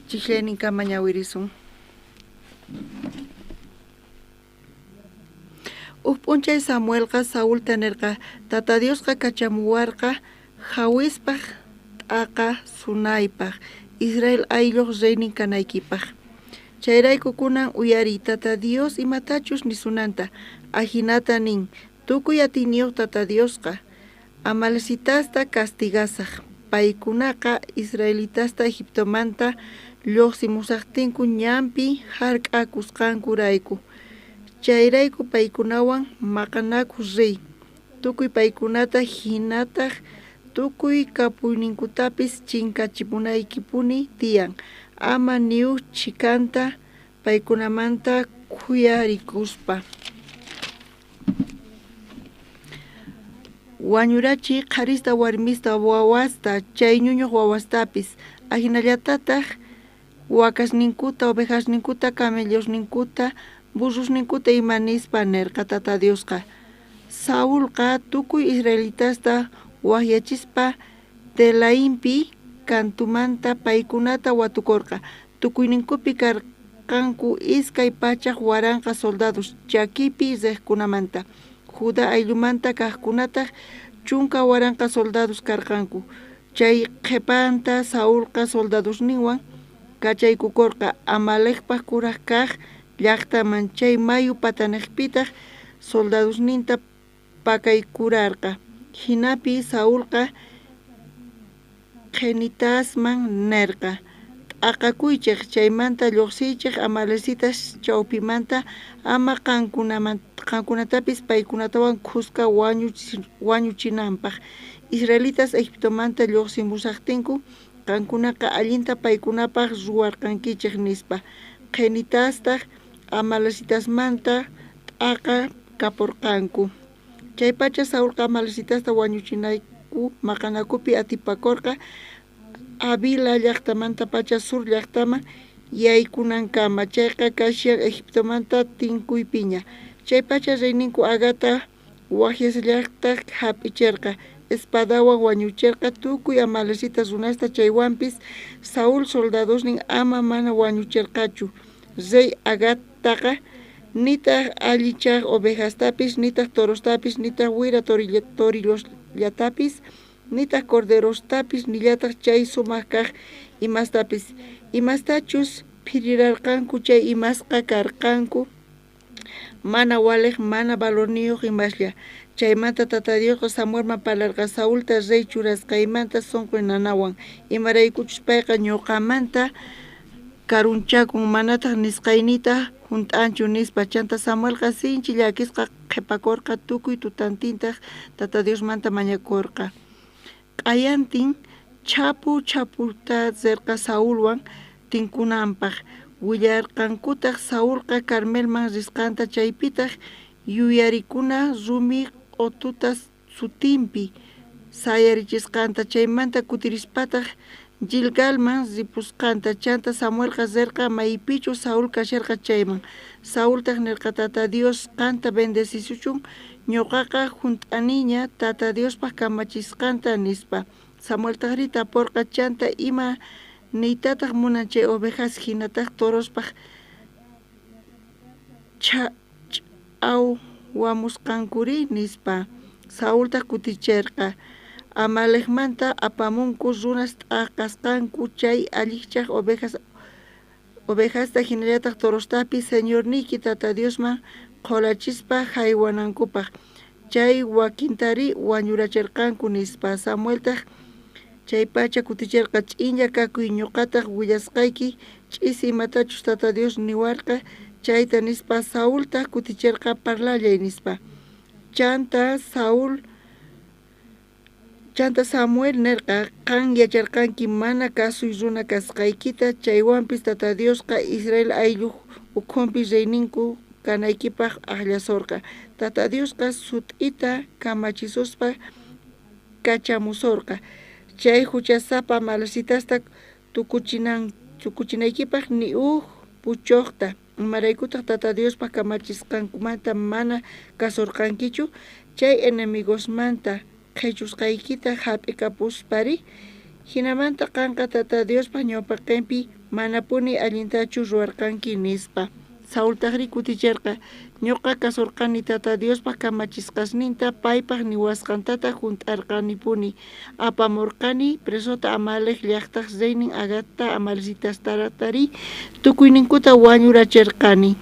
chisllayninkama ñawirisun. Uj p'unchay Samuelqa Saulta nirqa Tata Diosqa kachamuwarqa hawispaq t'aqa sunaypaq Israel aylluq reynin kanaykipaq. Chayrayku kunan uyariy Tata Dios imatachus nisunanta, ajinata nin, tukuy atiyniyuq Tata Diosqa, amalecitasta castigasaj, paykunaqa israelitasta Egiptomanta lluqsimusaqtinku ñanpi hark'akusqankurayku. Chayrayku paykunawan maqanakuq riy, tukuy paykunata hinataq tukuy kapuyninkutapis chinkachipunaykipuni tiyan, ama ni uj chhikanta paykunamanta khuyarikuspa. Wañurachiy qharista warmista wawasta chay ñuñuq wawastapis, ajinallatataq wakasninkuta, ovejasninkuta, camellosninkuta, burrosninkuta ima nispa nirqa Tata Diosqa. Saulqa tukuy israelitasta waqyachispa Telaimpi kantumanta paykunata watukurqa. Tukuyninkupi karqanku 200,000 soldados chakipi riqkunamanta. Judá ayllumanta kaqkunataq 10,000 soldados karqanku. Chay qhipanta Saulqa soldadosninwan kachaykukurqa Amalecpaq kuraq kaq llaqtaman chay mayu pataniqpitaq soldadosninta pakaykurarqa. Jinapi Saulqa qhenitasman nirqa, t'aqakuychej chaymanta lluqsiychej amalecitas chawpimanta ama qankunatapis paykunatawan khuska wañuchinanpaq. Israelitas Egiptomanta lluqsimusaqtinku qankunaqa allinta paykunapaq ruwarqankichej nispa. Qhenitastaq amalecitasmanta t'aqa kapurqanku. Chaypacha Saulqa amalecitasta wañuchinayku maqanakupi atipakurqa Avila llaqtamanta pacha Sur llaqtaman yaykunankama, chayqa kashan Egiptomanta tinkuypiña. Chaypacha reyninku Agata waqyasllaqta hap'icherqa, espadawan wañucherqa tukuy amalecitas runasta. Chaywanpis Saúl soldadosnin ama mana wañucherqachu rey Agataqa, nitaq allichaq ovejastapis, nitaq torostapis, nitaq wira torillosllatapis, nitaq corderostapis, nillataq chay sumaq kaq imastapis. Imastachus phirirarqanku chay imasqa karqanku mana waliq mana valorniyuq imaslla. Chaymanta Tata Diosqa Samuelman parlarqa Saulta rey churasqaymanta sunqu nanawan, imaraykuchus payqa ñuqamanta karunchakun manataq nisqaynita junt'anchu nispa. Chanta Samuelqa sinchi llakisqa qhipakurqa, tukuy tutantintaq Tata Diosmanta mañakurqa. Q'ayantin chhapu chhaputa rirqa Saulwan tinkunanpaq. Willarqankutaq Saulqa Carmelman risqanta, chaypitaq yuyarikuna rumi q'ututa sutinpi sayarichisqanta. Chaymanta kutirispataq Gilgalman ripusqanta. Chanta Samuelqa rerqa maypichus Saúl kasharqa chayman. Saultaj nerqa: Tata Dios qanta bendecisuchun, ñoqaqa junt'aniña Tata Diospaj kamachisqanta, nispa. Samueltajrí taporqa: Chanta ima niytataj munan chay ovejas jinataj torospaj ch'awamusqankuri, nispa. Saultaj kuticherqa: Amalecmanta apamunku runas t'aqasqanku chay allichaj ovejasta jinallataj torostapis Señorniyki Tata Diosman qholachispa jaywanankupaj. Chay wakintarí wañuracherqanku, nispa. Samueltaj chaypacha kuticherqa: Ch'inlla kakuy, ñoqataj willasqayki ch'isi imatachus Tata Dios niwarqa chayta, nispa. Saultaj kuticherqa: Parlallay, nispa. Chanta Samuel nerqa: Qan yacharqanki mana kasuy runa kasqaykita, chaywanpis Tata Diosqa Israel aylluj ukhunpi reyninku kanaykipaj ajllasorqa. Tata Diosqa sut'ita kamachisuspa kachamusorqa chay juchasapa amalecitasta tukuchinaykipaj ni uj puchojta. Imaraykutaj Tata Diospa kamachisqankumanta mana kasorqankichu? Chay enemigosmanta qhechusqaykita jap'ikapuspari, jinamanta qanqa Tata Diospa ñawpaqenpi manapuni allintachu ruwarqanki, nispa. Saultajrí kuticherqa: Ñoqa kasorqani Tata Diospa kamachisqasninta, paypaj niwasqantataj junt'arqanipuni. Apamorqani presota Amalec llajtaj reynin Agagta, amalecitastarí tukuyninkuta wañuracherqani.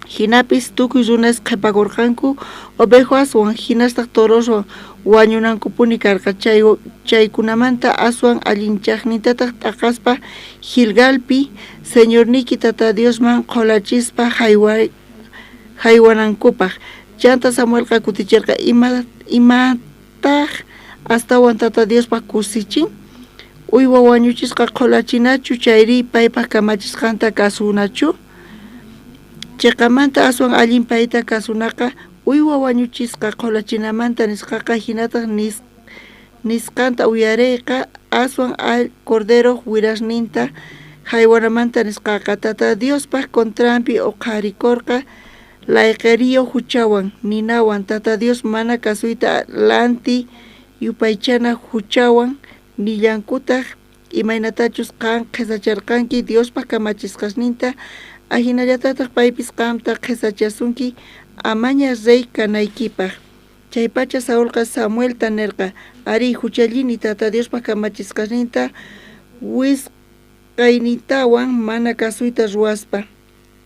Jinapis tukuy runas qhepakorqanku ovejaswan jinastaj toroswan wañunankupuni karqa. Chaykunamanta aswan allinchajnintataj t'aqaspa Gilgalpi Señorniyki Tata Diosman qholachispa jaywanankupaj. Chanta Samuelqa kuticherqa: Imataj astawan Tata Diospaj kusichin? Uywa wañuchisqa qholachinachu chayrí paypaj kamachisqanta kasunachu? Cheqamanta aswan allin payta kasunaqa uywa wañuchisqa qholachinamanta nisqaqa, jinataj nisqanta uyareyqa aswan corderoj wirasninta jaywanamanta nisqaqa. Tata Diospaj contranpi oqharikorqa layqeriyo juchawan, ninawan, Tata Dios mana kasuyta lanti yupaychana juchawan. Nillankutaj imaynatachus qan qhesacharqanki Diospaj kamachisqasninta, ajinallatataj paypis qamta qhesachasunki amaña rey kanaykipaj. Chaypacha Saulqa Samuelta nerqa: Arí, juchallini Tata Diospaj kamachisqasninta wisq'aynintawan mana kasuyta ruwaspa.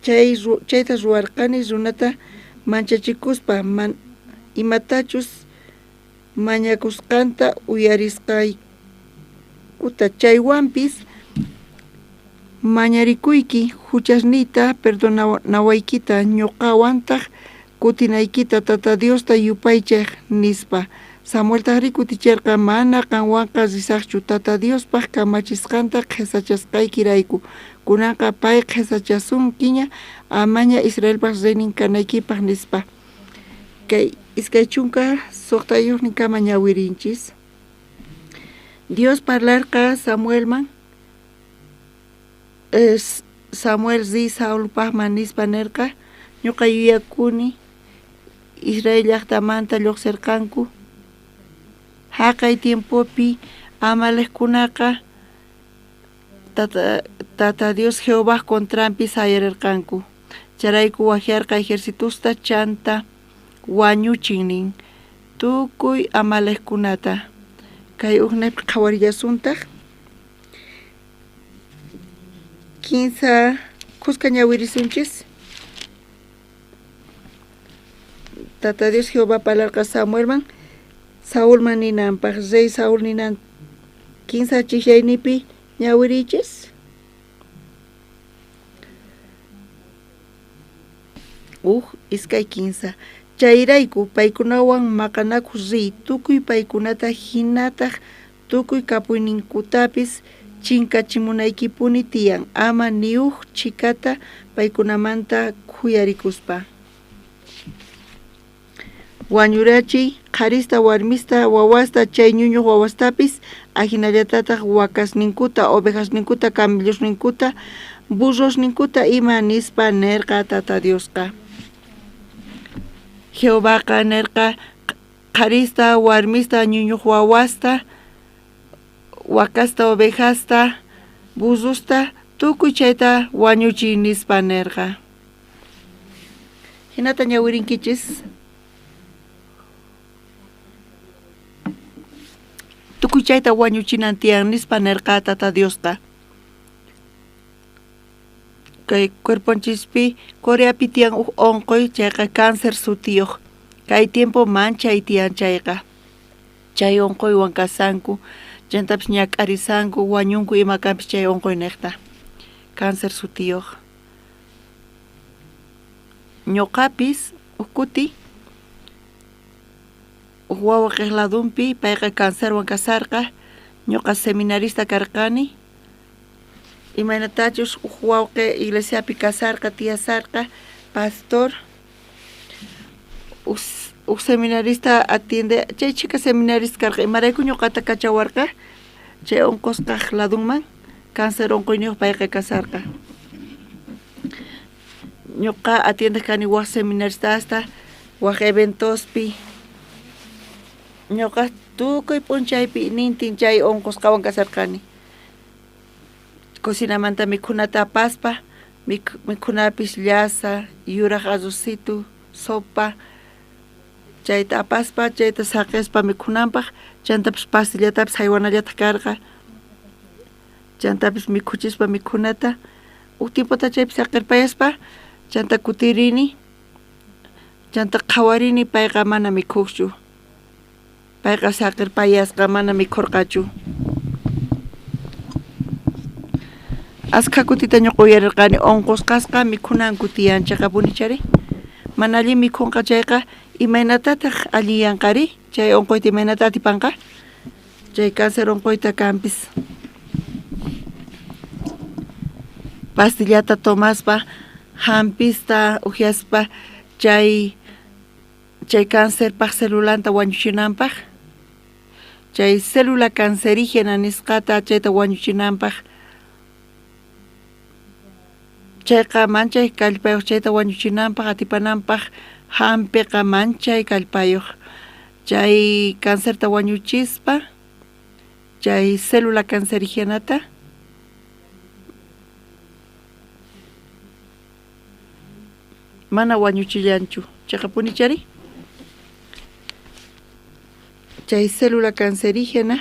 Chayta ruwarqani runata manchachikuspa, imatachus mañakusqanta uyarisqaykuta. Chaywanpis mañarikuyki juchasniyta perdonawaykita, ñoqawantaj kutinaykita Tata Diosta yupaychaj, nispa. Samueltajrí kuticherqa: Mana qanwanqa risajchu Tata Diospaj kamachisqanta qhesachasqaykirayku. Kunanqa pay qhesachasunkiña amaña Israelpaj reynin kanaykipaj, nispa. Kay 26 kama ñawirinchis. Dios parlarqa Samuelman. Samuel riy Saulpajman nispa nerqa: Ñoqa yuyakuni Israel llajtamanta llojserqanku jaqay tiempopi Amaleckunaqa Tata Dios Jehovaj contranpi sayarerqanku. Chayrayku wajyarqa ejercitosta chanta wañuchin nin tukuy Amaleckunata. Kay ujnaypi qhawarillasuntaj 15 khuska ñawirisunchis. Tata Dios Jehová parlarqa Samuelman, Saulman ninanpaj. Rey Saúl ninan 15 chijllaynipi ñawirichis. Uj, 2, 15. Chayrayku paykunawan maqanakuj riy, tukuy paykunata jinataj tukuy kapuyninkutapis chinkachimunaykipuni tiyan, ama ni uj chhikata paykunamanta khuyarikuspa. Wañurachiy qharista, warmista, wawasta, chay ñuñuj wawastapis, ajinallatataj wakasninkuta, ovejasninkuta, camellosninkuta, burrosninkuta ima nispa nerqa Tata Diosqa. Jehovaqa nerqa qharista, warmista, ñuñuj wawasta, wakasta, ovejasta, burrosta, tukuy chayta wañuchiy nispa nerqa. Hinata ñawirinkichis. Tukuy chayta wañuchinan tiyan nispa nerqa Tata Diosqa. Kay cuerponchispi Coreapi tiyan uj onqoy chayqa cáncer sutiyuq. Kay tiempo manchay tiyan chayqa. Chay onqoywan kasanku, chantapis ñak'arisanku, wañunku ima kanpis chay onqoy niqta. Cáncer sutiyuq. Ñuqapis uj kuti uj wawqiq ladunpi payqa cancerwan kasarqa, ñuqa seminarista karqani. Imaynatachus uj wawqi iglesiapi kasarqa, tiyasarqa, pastor uj seminarista atiende, chay chhika seminarista karqa, imarayku ñuqata kachawarqa chay unqusqaj ladunman, cáncer unquyniyuq payqa kasarqa. Ñuqa atiendej kani waj seminaristasta, waj eventospi. Ñuqa tukuy p'unchaypi nintin chay unqusqawan kasarqani. Cocinamanta mikhunata apaspa, mikhunapis llasa, yuraj arrocito, sopa, chayta apaspa, chayta saqispa mikhunanpaq, chantapis pastillatapis haywanallataq karqa. Chantapis mikhuchispa mikhunata, uj tiempota chaypi saqirpayaspa, chanta kutirini, chanta qhawarini payqa mana mikhuqchu. Payqa saqirpayasqa mana mikhurqachu. Askha kutita ñuqa uyarirqani unqusqasqa mikhunanku tiyan chayqapuni chari. Mana allin mikhunqa chayqa imaynatataq allinyanqari? Chay unquyta imaynata atipanqa? Chay cáncer unquyta kanpis. Pastillata tomaspa, hampista uhyaspa chay cáncerpaq celulanta wañuchinanpaq, chay célula cancerígena nisqata chayta wañuchinanpaq, chayqa manchay kallpayuq chayta wañuchinanpaq atipananpaq hampiqa manchay kallpayuq. Chay cancerta wañuchispa, chay célula cancerigenata mana wañuchillanchu. Chayqapuni chari. Chay célula cancerígena,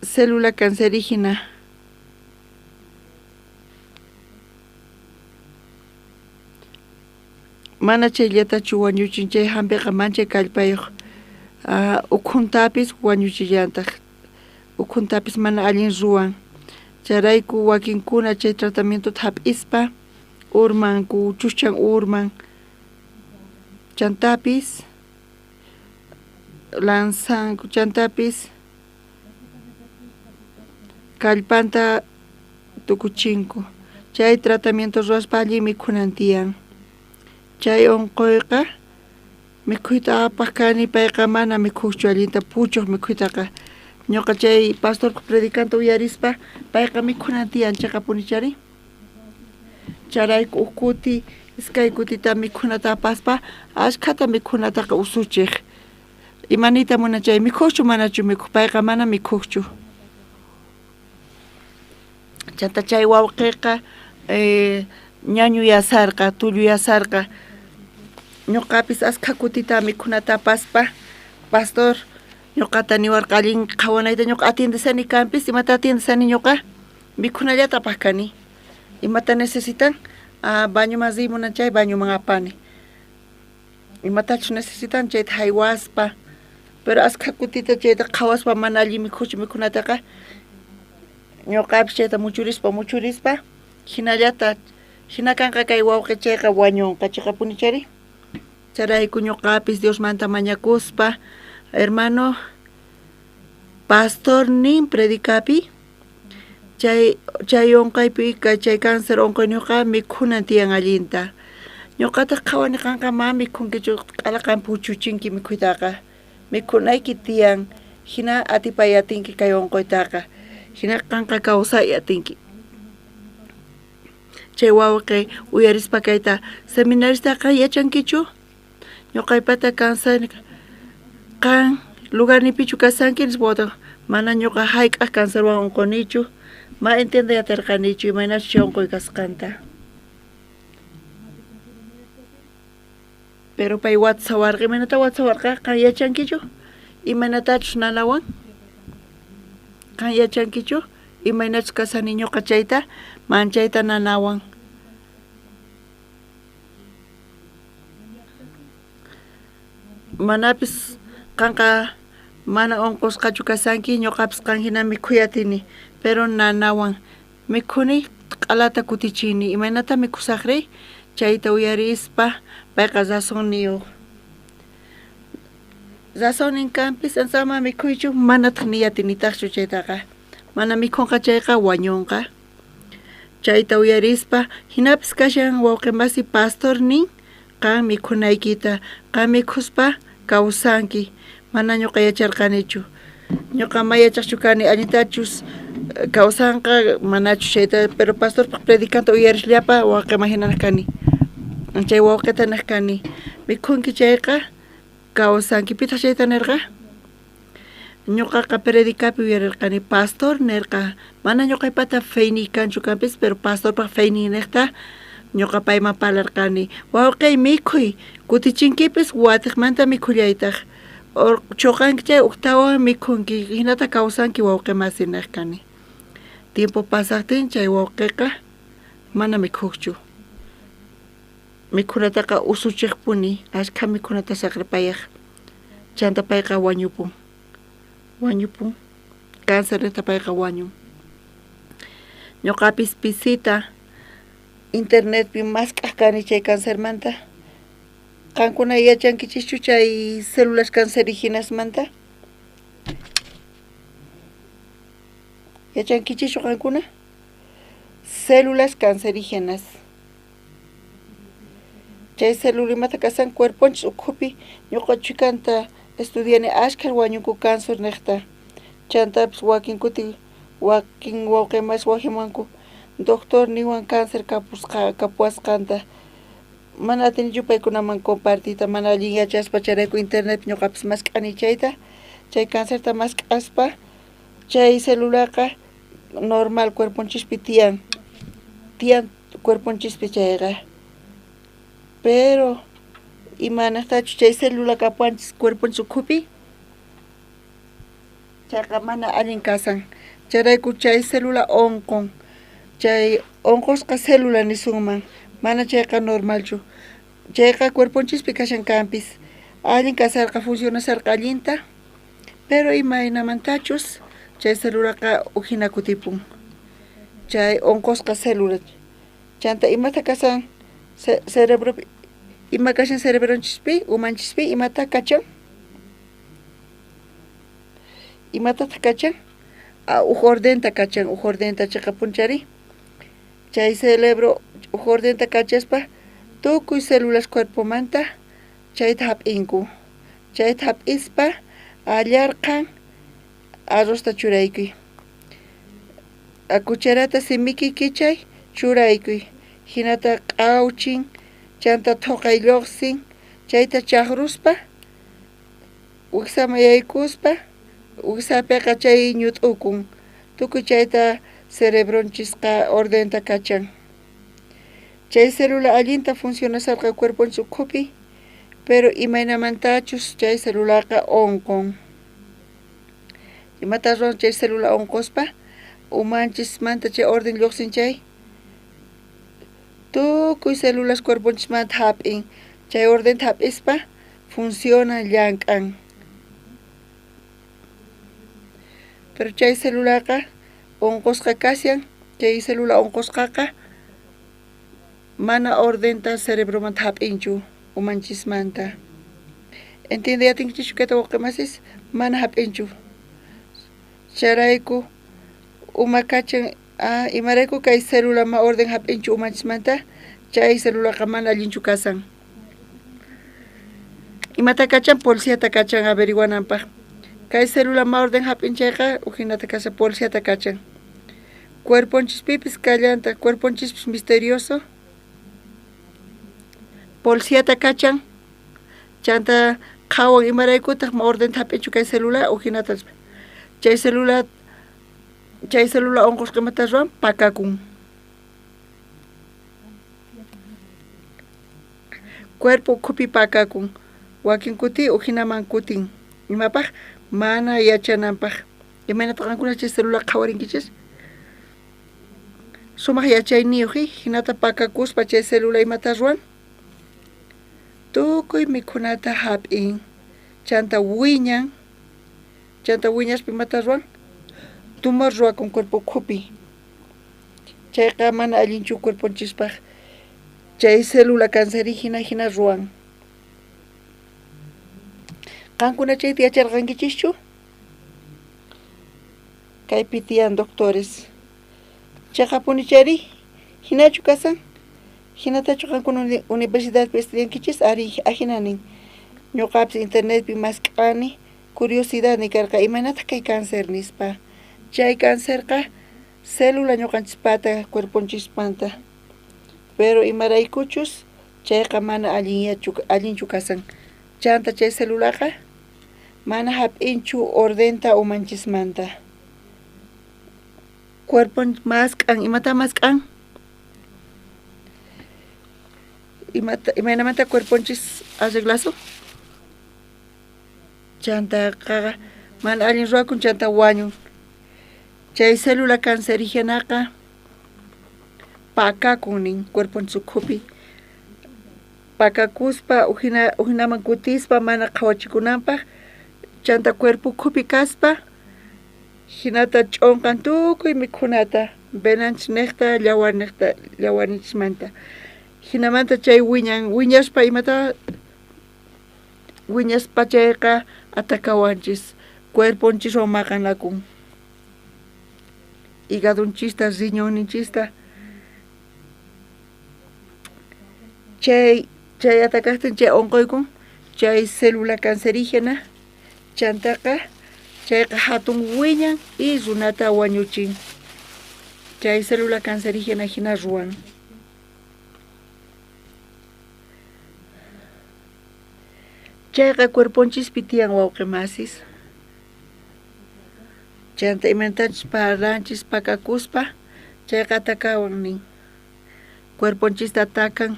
célula cancerígena mana chayllatachu wañuchin, chay hampiqa manchay kallpayuq. Ukhuntapis wañuchillantaq, ukhuntapis mana allin ruwan. Chayrayku wakinkuna chay tratamientota hap'ispa urmanku, chuschan urman. Chantapis lanzanku, chantapis kallpanta tukuchinku. Chay tratamiento ruwaspa allin mikhunan tiyan. Chay unquyqa mikhuyta apaq kani, payqa mana mikhuqchu allinta puchuq mikhuytaqa. Ñuqa chay pastorpaq predicanta uyarispa payqa mikhunan tiyan chayqapuni chari. Chayrayku uj kuti iskay kutita mikhunata apaspa ashkhata mikhunataqa usuchiq. Imaniyta munan chay mikhuqchu manachu mikhuq, payqa mana mikhuqchu. Chanta chay wawqiqa ñañuyasarqa, tulluyasarqa. Ñuqapis askha kutita mikhunata apaspa pastor ñuqata niwarqa allin qhawanayta, ñuqa atiendesani kanpis, imata atiendesani ñuqa mikhunallata apaq kani. Imata necesitan? Bañoman riy munan chay bañoman apani. Imatachus necesitan chayta haywaspa. Pero askha kutita chayta qhawaspa mana allin mikhuchu mikhunataqa ñuqapis chayta muchurispa muchurispa hinallata hina kanqa kay wawqi chayqa wañunqa chayqapuni chari. Chayrayku ñuqapis Diosmanta mañakuspa, hermano pastor nin predicapi chay unquypi chay cáncer unquyniyuqqa mikhunan tiyan allinta. Ñuqataq qhawani qanqa ma mikhunkichu, q'ala qan puchuchinki mikhuytaqa. Mikhunayki tiyan, hina atipay atinki kay unquytaqa. Hina qanqa kawsay atinki. Chay wawqi uyarispa kayta seminaristaqa yachankichu? Ñuqaypata cáncer qan lugarnipichu kasanki nispa wawata mana ñuqa hayk'aq cancerwan unqunichu, ma entiende atirqanichu imaynachus chay unquy kasqanta. Pero pay watsawarqa, imaynata watsawarqa? Qan yachankichu? Imaynatachus nanawan? Qan yachankichu? Imaynachus kasani ñuqa chayta, manchayta nanawan. Manapis qanqa mana unqusqachu kasanki, ñuqapis qan hina mikhuy atini, pero nanawan. Mikhuni q'alata kutichini, imaynata mikhusaqri? Chayta uyarispa payqa razonniyuq. Razonnin kanpis ama mikhuychu, manataq niy atinitaqchu chaytaqa. Mana mikhunqa chayqa wañunqa. Chayta uyarispa hinapis kashan wawqi masi pastor nin qan mikhunaykita, qan mikhuspa kawsanki. Mana ñuqa yacharqanichu. Ñuqa ma yachaqchu kani allintachus kawsanqa manachus chayta, pero pastorpaq predicanta uyarisllapa wawqiman hina niq kani. Chay wawqita niq kani, mikhunki chayqa kawsanki. Pitaq chayta nirqa? Ñuqaqa predicapi uyarirqani pastor nirqa, mana ñuqaypata feyniy kanchu kanpis, pero pastorpaq feynin niqta ñuqa payman parlarqani. Wawqiy mikhuy, kutichinkipis watiqmanta mikhullaytaq. Chuqanki chay uktawan mikhunki, hinata kawsanki wawqi masi niq kani. Tiempo pasaqtin chay wawqiqa mana mikhuqchu. Mikhunataqa usuchiqpuni, ashkha mikhunata saqripayaq. Chanta payqa wañupun. Wañupun. Cáncer niqta payqa wañun. Ñuqapis pisita internetpi mask'aq kani chay cancermanta. Qankuna yachankichischu chay células cancerígenasmanta? Yachankichischu qankuna? Células cancerígenas. Chay célula imata kasan cuerponchis ukhupi ñuqa chhikanta estudiani ashkha wañunku cáncer niqta. Chantapis wakin kuti wakin wawqi masi wajimanku doctor niwan cáncer kapuwasqanta. Mana atinichu paykunaman compartiyta, mana allin yachaspa chayrayku internetpi ñuqapis mask'ani chayta, chay cancerta mask'aspa chay celulaqa normal cuerponchispi tiyan, tiyan cuerponchispi chayqa. Pero imanaqtachus chay célula kapuwanchis cuerponchis ukhupi, chayqa mana allin kasan. Chayrayku chay célula unqun, chay unqusqa célula nisunman, mana chayqa normalchu. Chayqa cuerponchispi kashan kanpis, allin kasarqa funcionasarqa allinta, pero imaynamantachus chay celulaqa ujina kutipun. Chay unqusqa célula. Chanta imata kasan cerebropi, ima kashan cerebronchispi, umanchispi, imata kachan? Imatataq kachan? Uj ordenta kachan, uj ordenta chiqapunchari. Chay cerebro uj ordenta kachaspa tukuy células cuerpomanta chayta hap'inku. Chayta hap'ispa allarqan arrozta churaykuy. Cucharata simiki kichay churaykuy. Hinata q'awchin, chanta thoqay lluqsin, chayta chaqruspa wiksaman yaykuspa wiksapiqa chay ñut'ukun. Tukuy chayta cerebronchisqa ordenta kachan. Chay célula allinta funcionasarqa cuerponchis ukhupi, pero imaynamantachus chay celulaqa unqun. Imata ruwan chay célula unquspa? Umanchismanta chay orden lluqsin chay tukuy células cuerponchismanta hap'in. Chay ordenta hap'ispa funciona llank'an. Pero chay celulaqa unqusqa kashan, chay célula unqusqaqa mana ordenta cerebromanta hap'inchu umanchismanta. Entiende atinkichikchu kayta wawqi masis? Mana hap'inchu. Chayrayku uma kachan, imarayku kay célula ma orden hap'inchu umanchismanta, Chay celulaqa mana allinchu kasan. Imata kachan? Policiata kachan averiguananpaj. Kay célula ma orden hap'in chayqa ujinata kashan policiata kachan. Cuerponchispipis kallantaq, cuerponchispis misterioso. Policiata kachan, chanta qhawan imaraykutaq ma ordenta hap'inchu kay célula ujinata. Chay célula unqusqa imata ruwan pakakun. Cuerpo ukhupi pakakun, wakin kuti ujinaman kutin. Imapaj mana yachananpaj. Imaynataq qankuna chay célula qhawarinkichis? Sumaq yachayniyuq hinata pakakuspa chay célula imata ruwan? Tukuy mikhunata hap'in, chanta wiñan, chanta wiñaspa imata ruwan? Tumor ruwakun cuerpo ukhupi. Chayqa mana allinchu cuerponchispaj. Chay célula cancerígena hina ruwan. Qankuna chayta yacharqankichischu? Kaypi tiyan doctores. Chaqapuni chayri hinachu kasan? Hinatachu qankuna universidadpi estudiankichis? Ari ajina nin. Ñuqapis internetpi mask'ani curiosidad nikarqa imaynataq kay cáncer nispa. Chay cancerqa célula ñuqanchispata cuerponchispanta. Pero imaraykuchus chayqa mana allinchu kasan. Chanta chay celulaqa mana hap'inchu ordenta umanchismanta. Cuerpon mask'an, imata mask'an? Imaynamanta cuerponchis arreglasu? Chantaqa mana allin ruwakun chanta wañun. Chay célula cancerígenaqa pakakun nin cuerponchis ukhupi. Pakakuspa ujinaman kutispa mana qhawachikunanpaj chanta cuerpo ukhupi kaspa hinata ch'onqan tukuy mikhunata venanchisnejta llawarninchismanta. Hinamanta chay wiñan, wiñaspa imata wiñaspa chayqa atakawanchis cuerponchiswan maqanakun. Hígadonchista, riñonninchista. Chay atakaqtin chay unquykun chay célula cancerígena chantaqa chayqa hatun wiñan y runata wañuchin. Chay célula cancerígena hina ruwan. Chayqa cuerponchispi tiyan wawqi masis. Chanta imaynatachus parlanchis pakakuspa chayqa atakawan nin. Cuerponchista atakan.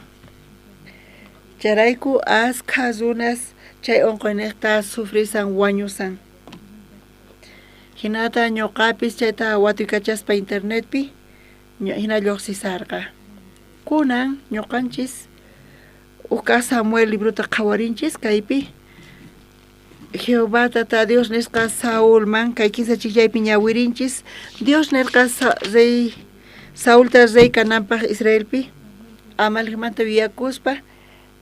Chayrayku askha runas chay unquynejta sufrisan wañusan. Hinata ñuqapis chayta watuykachaspa internetpi hina lluqsisarqa. Kunan ñuqanchis uj Samuel librota qhawarinchis kaypi Jehová tata Dios nisqa Saulman kay kinsa chikchaypi ñawirinchis. Dios nirqa rey Saulta rey kananpaj Israelpi Amalekmanta yuyakuspa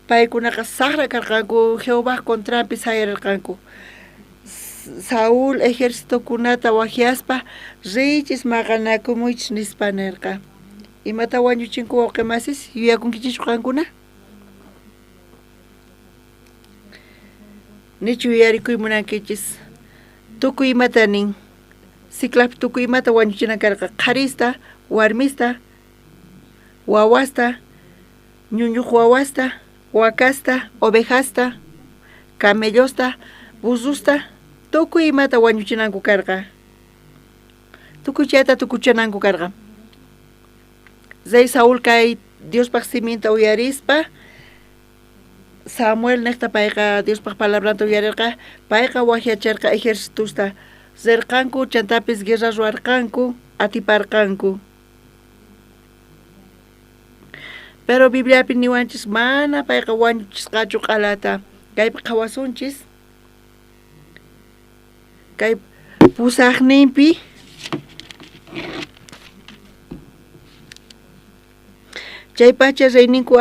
paykunaqa saqra karqanku Jehovaj contranpi sayarirqanku. Saúl ejercitokunata wajyaspa riychis maqanakumuychis nispa nirqa. Imata wañuchinku wawqi masis yuyakunkichischu qankuna? Nichu yuyarikuy munankichis. Tukuy imata nin. Siclapi tukuy imata wañuchinan karqa qharista, warmista, wawasta, ñuñuq wawasta, wakasta, ovejasta, camellosta, burrusta, tukuy imata wañuchinanku karqa. Tukuy chayta tukuchananku karqa. Rey Saúl kay Diospaj siminta uyarispa Samuel nejta payqa Diospaj palabranta uyarirqa, payqa wajyacharqa ejercitusta. Rirqanku chantapis guerra ruwarqanku, atiparqanku. Pero Bibliapi niwanchis mana payqa wañuchisqachu q'alata. Kaypi qhawasunchis. Kay pusaqninpi chaypacha reyninku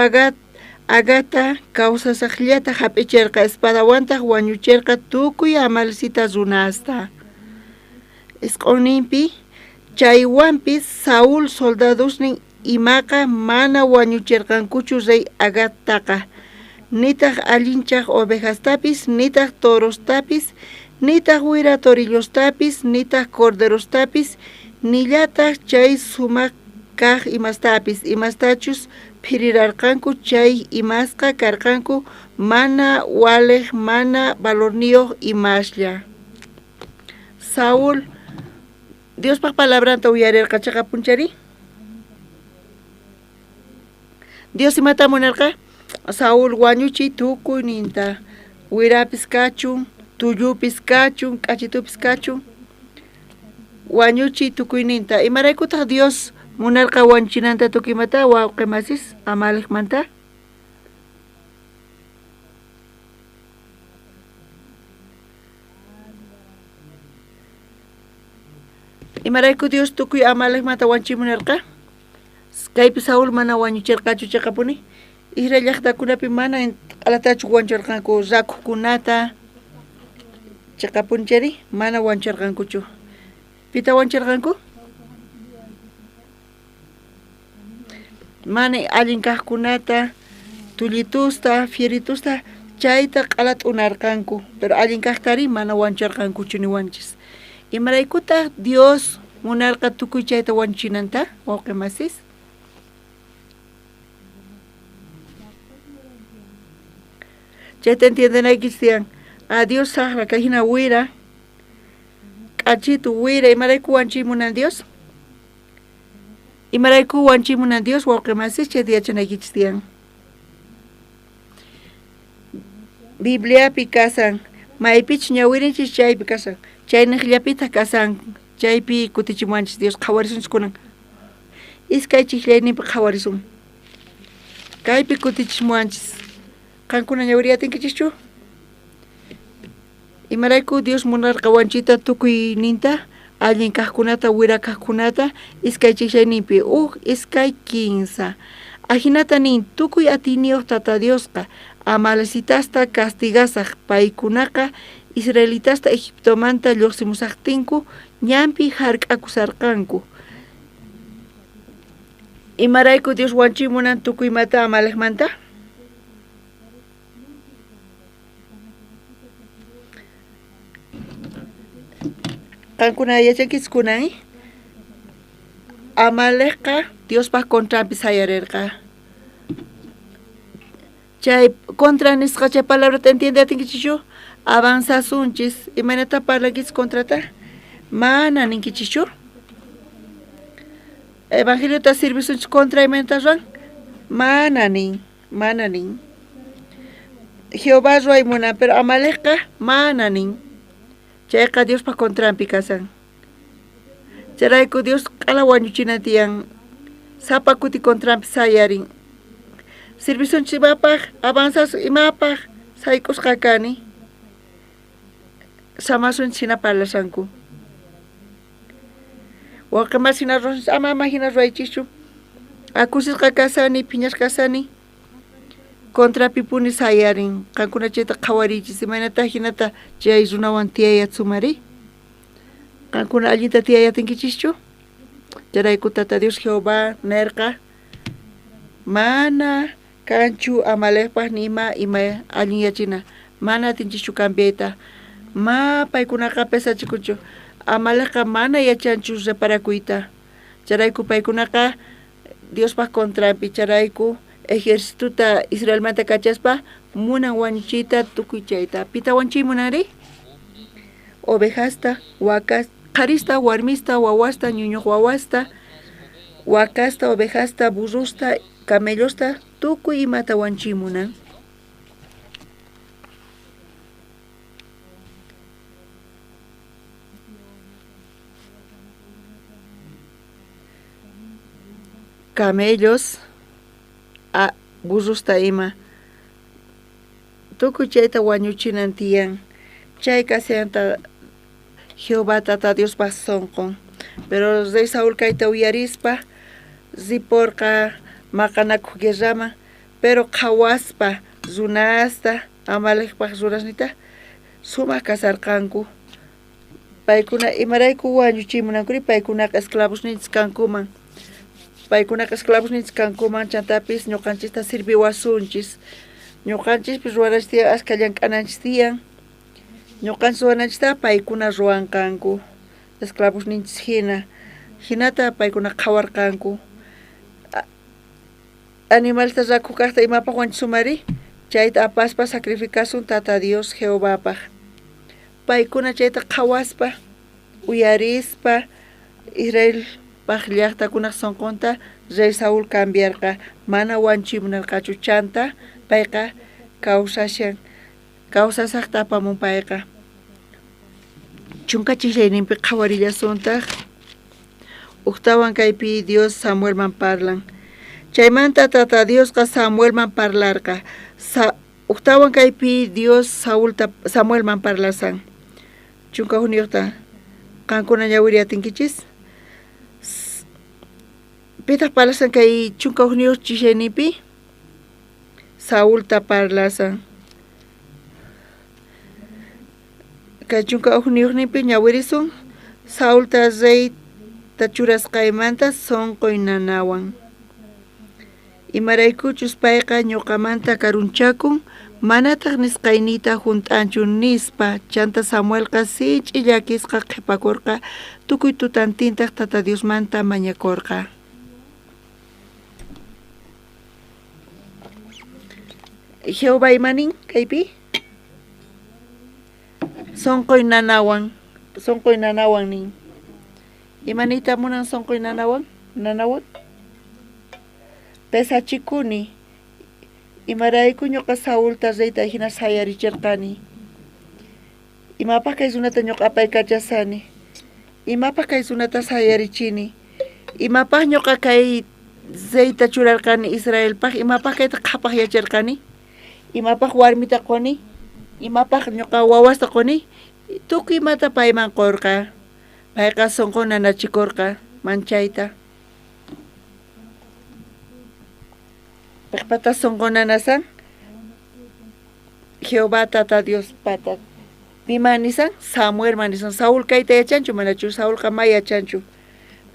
Agata kawsasaqllata hap'icherqa espadawantaq wañucherqa tukuy amalecita runasta. Isq'unninpi chaywanpis Saúl soldadosnin imaqa mana wañucherqankuchu rey Agagtaqa, nitaj allinchaj ovejastapis, nitaj torostapis, nitaj wira torillostapis, nitaj corderostapis, nillataj chay sumaq kaj imastapis, imastachus phirirarqanku chay imasqa karqanku mana walej mana valorniyoj imaslla. Saúl Diospaj palabranta uyarerqa chaqapunchari. Dios imata munarqa? Saúl wañuchiy tukuyninta, wirapis kachun, tullupis kachun, k'achitupis kachun, wañuchiy tukuyninta. Imaraykutaq Dios munarqa wañuchinanta tukuy imata wawqi masis Amalekmanta? Imarayku Dios tukuy Amalekmanta wanchiy munarqa? Kaypi Saúl mana wañucherqachu chaqapuni. Israel llaqtakunapi mana q'alatachu wañucherqanku rakhukunata chaqapunchari mana wañucherqankuchu. Pita wañucherqanku? Mana allin kajkunata, tullitusta, fieritusta chayta q'alat unarqanku, pero allin kajtari mana wañucherqankuchu niwanchis. Imaraykutaq Dios munarqa tukuy chayta wañuchinanta, wawqi masis? Chayta entiendenaykichis tiyan. A Dios saqra kay hina wira, k'achitu wira, imarayku wanchiy munan Dios? Imarayku wanchiy munan Dios, wawqi masis, chayta yachanaykichis tiyan. Bibliapi kasan, maypichus ñawirinchis chaypi kasan, chayniqllapitaq kasan, chaypi kutichimuwanchis Dios, qhawarisunchis kunan. Iskay chijllayninpi qhawarisun. Kaypi kutichimuwanchis. Qankuna ñawiriyatinkichikchu? Imarayku Dios munarqa wanchita tukuyninta, allin kajkunata, wira kajkunata, iskay chijllayninpi, uj, iskay, kinsa. Ajinata nin, tukuy atiyniyoj Tata Diosqa, amalecitasta castigasaj, paykunaqa israelitasta Egiptomanta lluqsimusaqtinku ñanpi jark'akusarqanku. Imarayku Dios wanchiy munan tukuy imata Amalekmanta? Qankuna yachankichis kunan, Amalekqa Diospaj contranpi sayarerqa. Chay contra nisqa chay palabrata entiende atinkichischu? Avanzasunchis, imaynata parlankichis contrata? Mana ninkichischu. Evangeliota servisunchis contra imaynata ruwan? Mana nin, mana nin. Jehová ruway munan, pero Amalekqa mana nin. Chayqa Diospaj contranpi kasan. Chayrayku Dios q'ala wañuchinan tiyan, sapa kuti contranpi sayarin. Servisunchis imapaj, avanzasun imapaj, sayk'usqa kani. Samasunchis hina parlashanku. Wawqi masi hina ruwasunchis, ama ama hina ruwaychischu. Akusisqa kasani, phiñasqa kasani. Contrapipuni sayarin. Qankuna chayta qhawariychis, imaynata hinata chay runawan tiyayatsumari. Qankuna allinta tiyayatinkichishchu? Chayrayku Tata Dios Jehová nerqa, mana kanchu Amalekpaj ni ima ima allinyachina, mana atinchischu cambiayta. Ma paykunaqa pesachikunchu. Amalekqa mana yachanchu reparakuyta. Chayrayku paykunaqa Diospaj contranpi, chayrayku ejercituta Israelmanta kachaspa munan wañuchiyta tukuy chayta. Pita wañuchiy munanri? Ovejasta, wakas, qharista, warmista, wawasta, ñuñuq wawasta, wakasta, ovejasta, burrusta, camellosta, tukuy imata wanchiy munan. Camellos, burrusta ima, tukuy chayta wañuchinan tiyan. Chay kasanta Jehová Tata Diospaj sonqon. Pero rey Saúl kayta uyarispa riporqa maqanakuq guerraman, pero qhawaspa runasta Amalekpaj rurasnita sumaq kasarqanku. Paykuna imarayku wañuchimunankuri, paykunaqa esclavosninchis kankuman. Paykunaqa esclavosninchis kankuman, chantapis ñuqanchista sirviwasunchis. Ñuqanchispis ruwananchis tiyan, ashkha llank'ananchis tiyan. Ñuqanchis ruwananchistaqa paykuna ruwanqanku, esclavosninchis hina. Hinata paykuna qhawarqanku. Animalta rakhu kaqta imapaq wanchisumari, chayta apaspa sacrificasun Tata Dios Jehovapaq. Paykuna chayta qhawaspa, uyarispa, Israelpaq llaqtakunaq sunqunta rey Saúl cambiarqa, mana wanchuy munarqachu, chanta payqa kawsashan, kawsasaqta apamun payqa. Chunka chijllayninpi qhawarillasuntaq, ujtawan kaypi Dios Samuelman parlan. Chaymanta Tata Diosqa Samuelman parlarqa. Ujtawan kaypi Dios Saulta Samuelman parlasan. Chunka hukniyuqta qankuna ñawiriyatinkichis. Pitaq parlasan kay 11 chijllayninpi? Saulta parlasan. Kay 11ninpi ñawirisun Saulta reyta churasqaymanta sunquy nanawan. Imaraykuchus payqa ñuqamanta karunchakun, manataq nisqayniyta junt'anchu nispa. Chanta Samuelqa sinch'i llakisqa qhipakurqa, tukuy tutantintaq Tata Diosmanta mañakurqa. Jehová imanin kaypi? Sunquy nanawan, sunquy nanawan nin. Imaniyta munan sunquy nanawan? Nanawan? Pesachikuni, imarayku ñuqa Saulta reyta hina sayarichirqani. Imapaq kay runata ñuqa apaykachasani? Imapaq kay runata sayarichini? Imapaq ñuqa kay reyta churarqani Israelpaq? Imapaq kayta qhapaq yacharqani? Imapaq warmita quni? Imapaq ñuqa wawasta quni? Tukuy imata payman qurqa. Payqa sunqun nanachikurqa manchayta. Piqpata sunqun nanasan? Jehová Tata Dios pata. Piman nisan? Samuelman nisan. Saúl kayta yachanchu manachu? Saulqa ma yachanchu.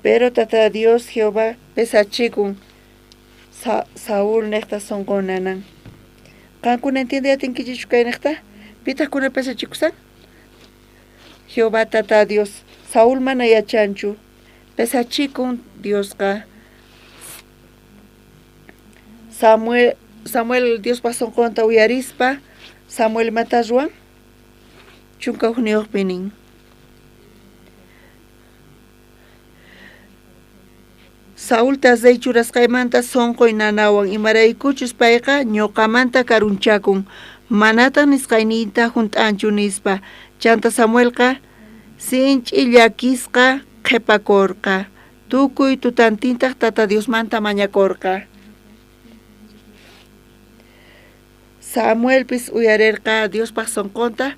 Pero Tata Dios Jehová pesachikun Saúl niqta sunqun nanan. Qankuna entiende atinkichischu kay niqta? Pitaq kuna pesachikusan? Jehová Tata Dios. Saúl mana yachanchu. Pesachikun Diosqa. Samuel Diospa sunqunta uyarispa, Samuel imata ruwan? 11 nin. Saulta rey churasqaymanta sunquy nanawan, imaraykuchus payqa ñuqamanta karunchakun, manataq nisqayniyta junt'anchu nispa. Chanta Samuelqa sinch'i llakisqa qhipakurqa, tukuy tutantintaq Tata Diosmanta mañakurqa. Samuelpis uyarirqa Diospaq sunqunta,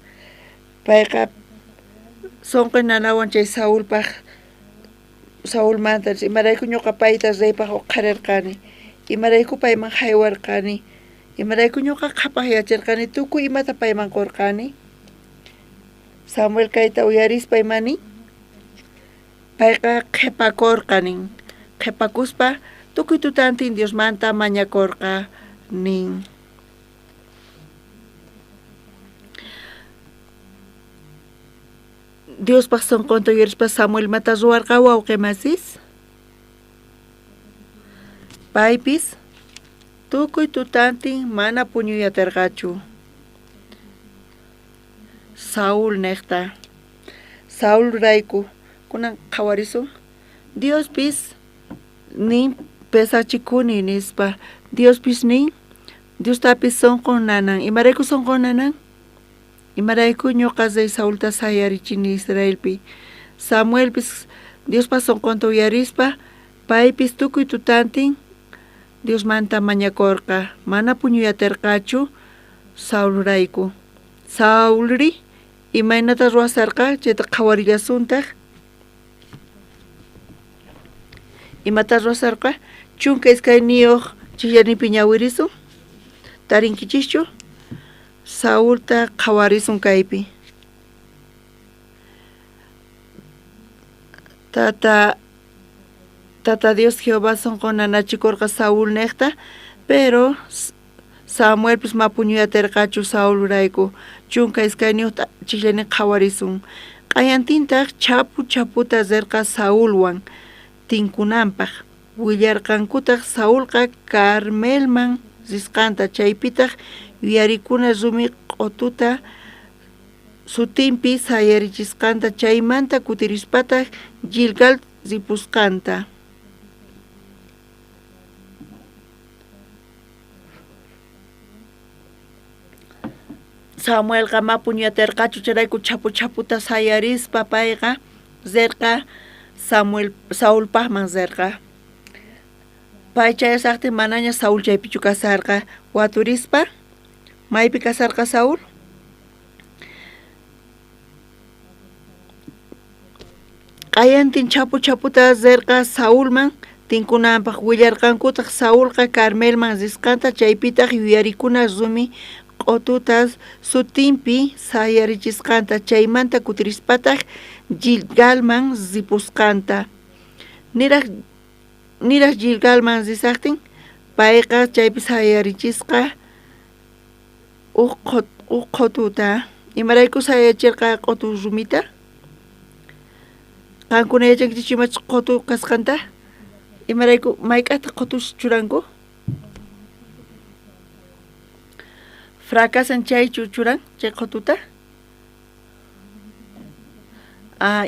payqa sunquy nanawan chay Saulpaq Saulmanta imarayku ñuqa payta reypaq uqharirqani, imarayku payman haywarqani, imarayku ñuqa qhapaq yacharqani, tukuy imata payman qurqani. Samuel kayta uyarispa imani? Payqa qhipakurqa nin, qhipakuspa tukuy tutantin Diosmanta mañakurqa nin. Diospaq sunqunta uyarispa Samuel imata ruwarqa wawqi masis? Paypis tukuy tutantin mana puñuyatirqachu. Saúl niqta. Saúl rayku kunan qhawarisun. Diospis nin pesachikuni nispa. Diospis nin Diostapis sunqun nanan. Imarayku sunqun nanan? Imarayku ñuqa rey Saulta sayarichini Israelpi. Samuelpis Diospa sunqunta uyarispa paypis tukuy tutantin Diosmanta mañakurqa, mana puñuyatirqachu Saulrayku. Saulri imaynata ruwasarqa chayta qhawarillasuntaq. Imata ruwasarqa? 12 chijllanipi ñawirisun. Tarinkichischu? Saulta qhawarisun kaypi. Tata Tata Dios Jehová sonqon nanachikorqa Saulnejta, pero Samuelpis ma puñuyaterqachu Saulrayku. 12 chijllaynin qhawarisun. Q'ayantintaj chapu chaputa rerqa Saulwan tinkunanpaj. Willarqankutaj Saulqa Carmelman risqanta, chaypitaj yuyarikuna rumi q'otuta sutinpi sayarichisqanta, chaymanta kutirispataj Gilgal ripusqanta. Samuelqa ma puñuyaterqachu, chayrayku chapu chaputa sayarispa payqa rerqa Samuel Saulpajman rerqa. Pay chayasajtin manaña Saúl chaypichu kasarqa. Waturispa maypi kasarqa Saúl? Q'ayantin chapu chaputa rerqa Saulman tinkunanpaj. Willarqankutaj Saulqa Carmelman risqanta, chaypitaj yuyarikuna rumi q'otuta sutinpi sayarichisqanta, chaymanta kutirispataj Gilgalman ripusqanta. Niraj Gilgalman risajtin payqa chaypi sayarichisqa uj q'otuta. Imarayku sayachirqa q'otu rumita? Qankuna yachankichik imachus q'otu kasqanta? Imarayku mayk'ajtaq q'otus churanku? Fracasan chaychu churan chay q'otuta?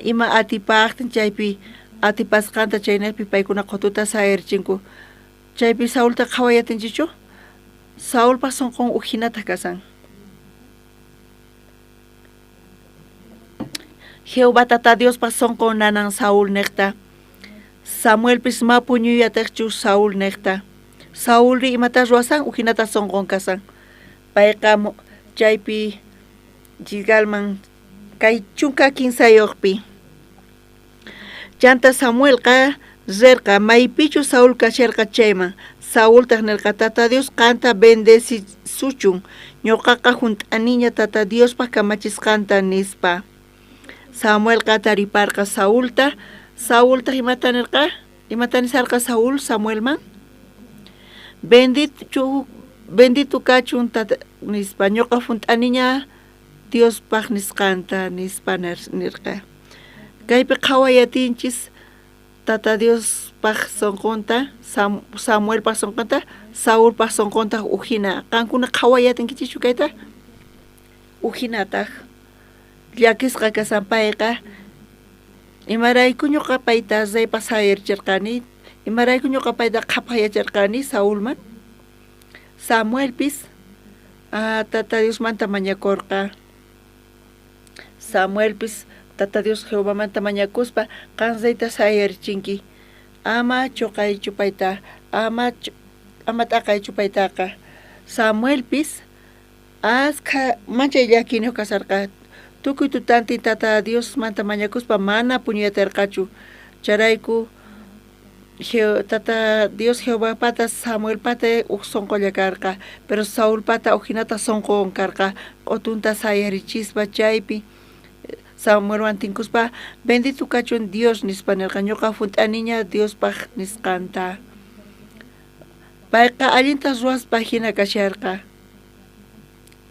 Ima atipajtin chaypi atipasqanta chaynejpi paykuna q'otuta sayarichinku. Chaypi Saulta qhawayatinchikchu? Saulpaj sonqon ujinataj kasan. Jehová Tata Diospaj sonqon nanan Saúl nejta. Samuelpis ma puñuyatajchu Saúl nejta. Saulri imata ruwasan ujinata sonqon kasan. Payqa chaypi Gilgalman kay 13. Chanta Samuelqa rerqa maypichu Saúl kasharqa chayman. Saultaj nerqa Tata Dios qanta bendecisuchun, ñuqaqa junt'aniña Tata Diospaj kamachisqanta nispa. Samuelqa tariparqa Saulta. Saultaj imata nerqa? Imata nisarqa Saúl Samuelman? Bendito kachun tata nispa, ñuqa junt'aniña Diospaj nisqanta nispa nirqa. Kaypi qhawayatinchis Tata Diospaj sonqonta, Samuelpaj sonqonta, Saulpaj sonqonta ujina. Qankuna qhawayatinkichikchu kayta? Ujinataj. Llakisqa kasan payqa. Imarayku ñuqa payta reypaj sayaricherqani? Imarayku ñuqa payta qhapajyacharqani Saulman? Samuelpis Tata Diosmanta mañakorqa. Samuelpis Tata Dios Jehovamanta mañakuspa qan reyta sayarichinki. Ama chuqaychu payta, ama t'aqaychu paytaqa. Samuelpis askha manchay llakiyniyuq kasarqa. Tukuy tutantin Tata Diosmanta mañakuspa mana puñuyaterqachu. Chayrayku Tata Dios Jehovapata Samuelpata uj sonqolla karqa, pero Saulpata ujinata sonqon karqa. Q'otunta sayarichispa chaypi Samuelwan tinkuspa bendito kachun Dios nispa nerqa, ñuqa junt'aniña Diospaj nisqanta. Payqa allinta ruwaspa hina kasharqa.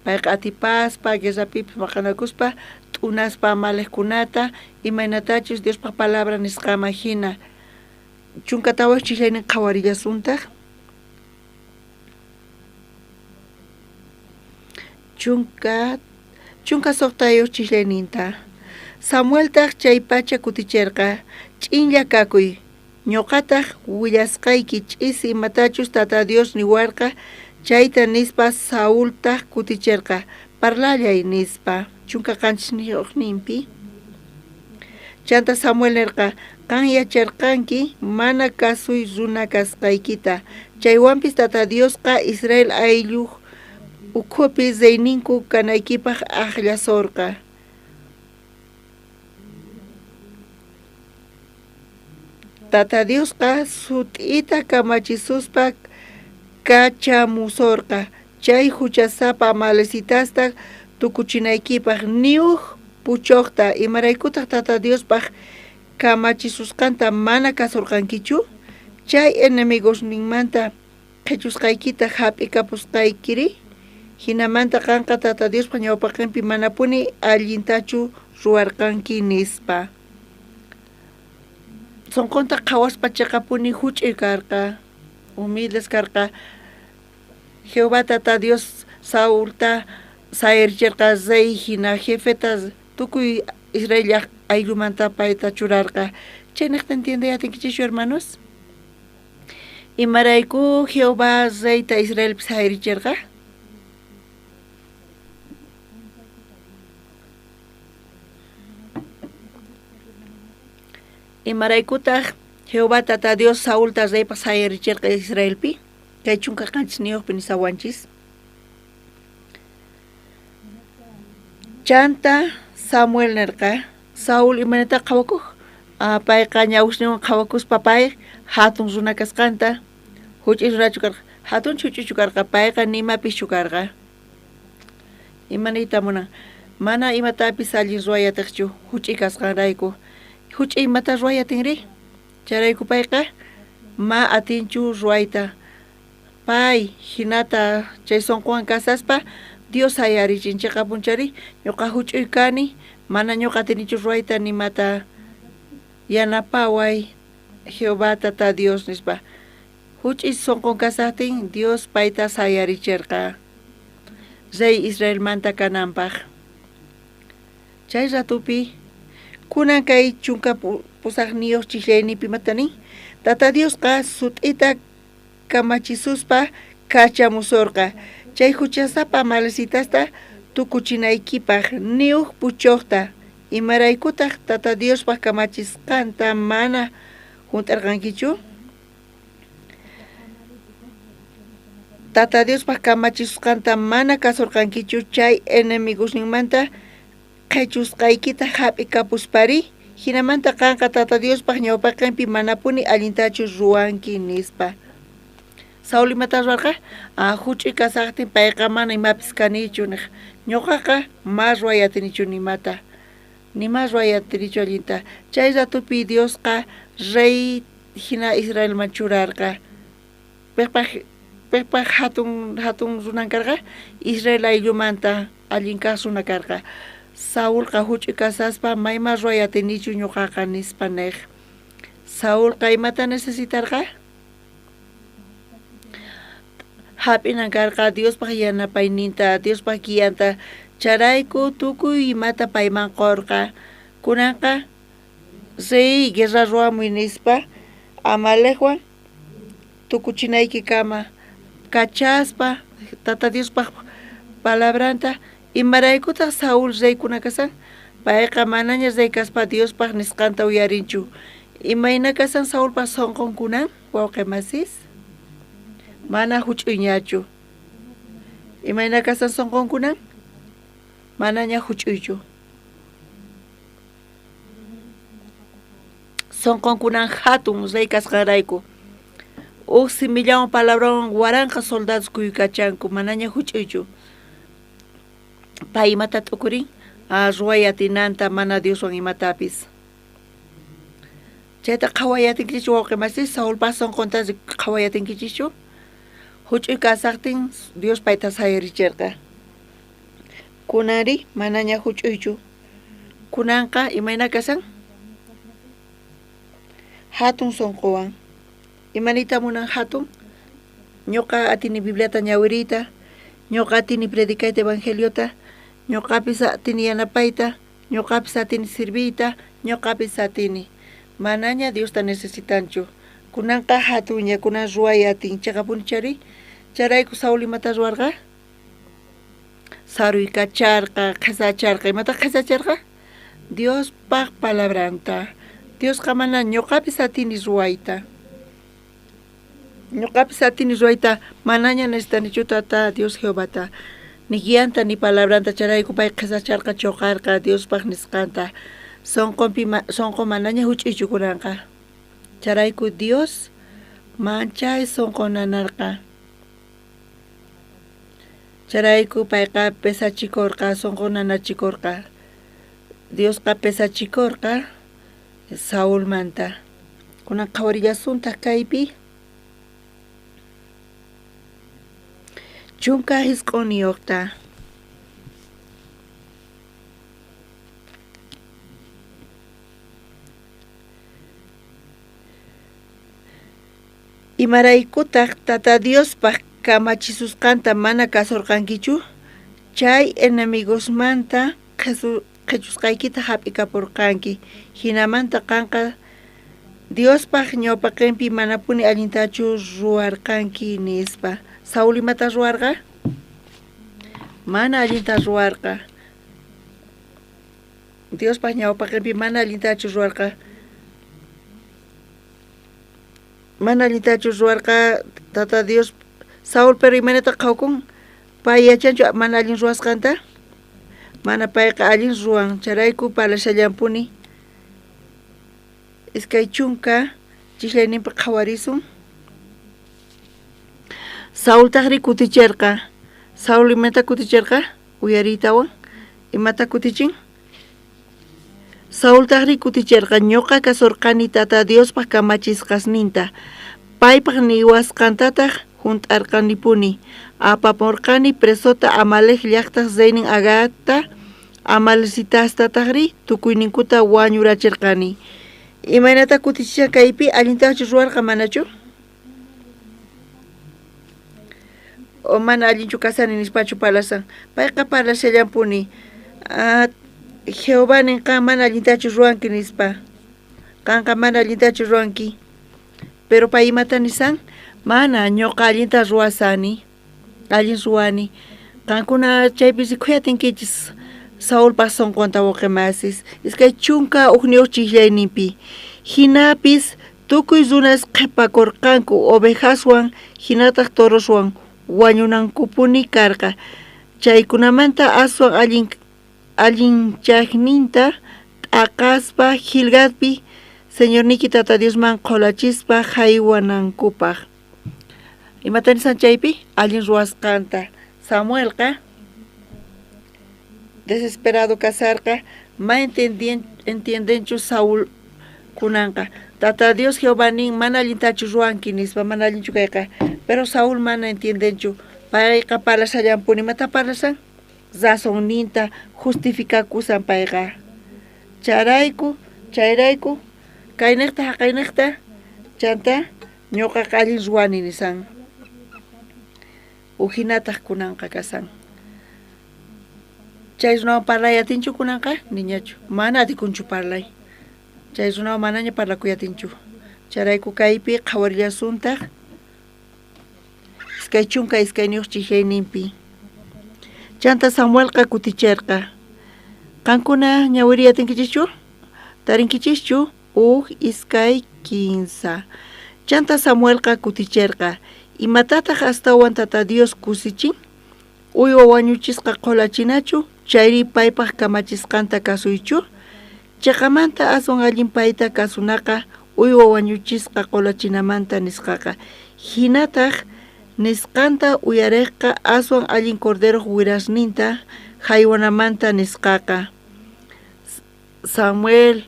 Payqa atipaspa guerrapipis maqanakuspa t'unaspa Amalekkunata imaynatachus Diospaj palabra nisqaman hina. 14 chijllaynin qhawarillasuntaj. 16 chijllayninta. Samueltaj chaypacha kuticherqa, ch'inlla kakuy, ñuqataj willasqayki ch'isi imatachus Tata Dios niwarqa chayta nispa. Saultaj kuticherqa, parlallay nispa. 17. Chanta Samuel nerqa, qan yacharqanki mana kasuy runa kasqaykita, chaywanpis Tata Diosqa Israel aylluj ukhupi reyninku kanaykipaj ajllasorqa. Tata Diosqa sut'ita kamachisuspa kachamusorqa chay huchasapa amalecitasta tukuchinaykipaj ni uj puchojta. Imaraykutaq Tata Diospaj kamachisusqanta mana kasurqankichu? Chay enemigosninmanta qhechusqaykita jap'ikapusqaykiri? Jinamanta qanqa Tata Diospa ñawpaqenpi manapuni allintachu ruwarqanki, nispa. Sonqonta qhawaspa cheqapuni juch'uy karqa, humildes karqa. Jehová Tata Dios Saulta sayaricherqa rey hina, jefeta tukuy Israel ayllumanta payta churarqa. Chaynejta entiendey atinkichischu, hermanos? Imarayku Jehová reyta Israelpi sayaricherqa? Imaraykutaq Jehová Tata Dios Saulta reypaq sayaricherqa Israelpi? Kay 17 nisawanchis. Chanta Samuel nerqa, Saúl imaynata qhawakuq? Payqa ñawisninwan qhawakuspa pay hatun runa kasqanta, huch'uy runachu karqa, hatunchu huch'uychu karqa, payqa nimapischu karqa. Ima niyta munan? Mana imatapis allin ruway atiqchu huch'uy kasqanrayku. Huch'uy imata ruway atinri? Chayrayku payqa ma atinchu ruwayta. Pay hinata chay sunquwan kasaspa Dios sayarichin chiqapunchari ñuqa huch'uy kani, mana ñuqa atinichu ruwayta nimata, yanapaway Jehová Tata Dios nispa. Huch'uy sunqun kasaqtin Dios payta sayaricherqa rey Israelmanta kananpaq. Chay ratupi kunan kay 18 chiqllayninpi imata nin? Tata Diosqa sut'ita kamachisuspa kachamusurqa chay huchasapa amalecitasta tukuchinaykipaq ni uj puchojta. Imaraykutaq Tata Diospaq kamachisqanta mana junt'arqankichu? Tata Diospaq kamachisqanta mana kasurqankichu chay enemigosninmanta qhechusqaykita jap'ikapuspari? Jinamanta qanqa Tata Diospaq ñawpaqenpi manapuni allintachu ruwanki, nispa. Saúl imata ruwarqa? Huch'uy kasaqtin payqa mana imapis kanichu niq. Ñuqaqa ma ruway atinichu nimata. Nima ruway atinichu allinta. Chay ratupi Diosqa rey hina Israelman churarqa. Piqpaq hatun hatun runan karqa? Israel ayllumanta allin kaq runa karqa. Saulqa huch'uy kasaspa mayma ruway atinichu ñuqaqa nispa niq. Saulqa imata necesitarqa? Jap'inan karqa Diospaq yanapayninta, Diospaq guianta. Chayrayku tukuy imata payman qurqa. Kunanqa rey guerra ruwamuy nispa Amalecwan tukuchinaykikama kachaspa Tata Diospaq palabranta. Imaraykutaq Saúl reykuna kasan? Payqa manaña rey kaspa Diospaq nisqanta uyarinchu. Imayna kasan Saulpaq sunqun kunan, wawqi masis? Mana huch'uyñachu. Imayna kasan sunqun kunan? Manaña huch'uychu. Sunqun kunan hatun rey kasqanrayku. Uj simillawan palabrawan waranqa soldados kuykachanku, manaña huch'uychu. Pay imata t'ukurin? Ruway atinanta mana Dioswan imatapis. Chayta qhaway atinkichischu wawqi masis? Saulpaq sunqunta qhaway atinkichischu? Huch'uy kasaqtin Dios payta sayaricherqa. Kunanri manaña huch'uychu. Kunanqa imayna kasan? Hatun sunquwan. Imaniyta munan hatun? Ñuqa atini Bibliata ñawiriyta, ñuqa atini predicayta evangeliota, ñuqapis atini yanapayta, ñuqapis atini sirviyta, ñuqapis atini. Manaña Diosta necesitanchu. Kunanqa hatunña, kunan ruway atin. Chiqapuni chari? Chayrayku Saúl imata ruwarqa? Saruykacharqa, qhesacharqa. Imata qhesacharqa? Diospaq palabranta. Diosqa mana ñuqapis atini ruwayta. Ñuqapis atini ruwayta, manaña necesitanichu Tata Dios Jehovata. Ni guianta ni palabranta chayrayku pay qhesacharqa, chuqarqa Diospaq nisqanta. Sunqunpi sunqu manaña huch'uychu kunanqa. Chayrayku Dios manchay sunqu nanarqa. Chayrayku payqa pesachikurqa, sunqu nanachikurqa. Diosqa pesachikurqa Saulmanta. Kunan qhawarillasuntaj kaypi 19ta. Imaraykutaj Tata Diospaj kamachisusqanta mana kasorqankichu? Chay enemigosmanta qhechusqaykita jap'ikaporqanki. Jinamanta qanqa Diospaj ñawpaqenpi manapuni allintachu ruwarqanki, nispa. Saúl imata ruwarqa? Mana allinta ruwarqa. Diospaj ñawpaqenpi mana allintachu ruwarqa. Mana allintachu ruwarqa Tata Dios. Saúl pero imaynata qhawkun? Pay yachanchu mana allin ruwasqanta? Mana, payqa allin ruwan. Chayrayku parlashallanpuni. 20 chislayninpi qhawarisun. Saultajri kuticherqa. Saúl imata kuticherqa? Uyariytawan imata kutichin? Saultajri kuticherqa, ñoqa kasorqani Tata Diospaj kamachisqasninta, paypaj niwasqantataj junt'arqanipuni. Apamorqani presota Amalec llajtaj reynin Agagta, amalecitastatajri tukuyninkuta wañuracherqani. Imaynata kutichishan kaypi? Allintachu ruwarqa manachu? O mana allinchu kasani nispachu parlasan? Payqa parlashallanpuni. Jehová nin qan mana allintachu ruwanki nispa. Qanqa mana allintachu ruwanki. Pero pay imata nisan? Mana, ñoqa allinta ruwasani. Allin ruwani. Qankuna chaypi rikhuyatinkichis Saulpaj sonqonta wawqi masis. 21 chijllayninpi. Jinapis tukuy runas qhepakorqanku ovejaswan jinataj toroswan wañunankupuni karqa. Chaykunamanta aswan allinchajninta t'aqaspa Gilgalpi Señorniyki Tata Diosman qholachispa jaywanankupaj. Imata nisan chaypi? Allin ruwasqanta. Samuelqa desesperado kasarqa, ma entiendenchu Saúl kunanqa. Tata Dios Jehová nin mana allintachu ruwanki nispa, mana allinchu kayqa. Pero Saúl mana entiendenchu. Payqa parlashallanpuni. Imata parlasan? Razonninta justificakusan payqa. Chayrayku kaynejta jaqaynejta chanta ñoqaqa allin ruwani nisan. Ujinataj kunanqa kasan. Chay runawan parlay atinchu kunanqa? Niñachu. Mana atikunchu parlay. Chay runawan manaña parlakuy atinchu. Chayrayku kaypi qhawarillasuntaj 22 chijllayninpi. Chanta Samuelqa kuticherqa. Qankuna ñawiriy atinkichischu? Tarinkichischu? 1, 2, 3. Chanta Samuelqa kuticherqa. Imatataj astawan Tata Dios kusichin? Uywa wañuchisqa qholachinachu, chayri paypaj kamachisqanta kasuychu? Cheqamanta aswan allin payta kasunaqa uywa wañuchisqa qholachinamanta nisqaqa. Jinataj nisqanta uyarejqa aswan allin corderoj wirasninta jaywanamanta nisqaqa. Samuel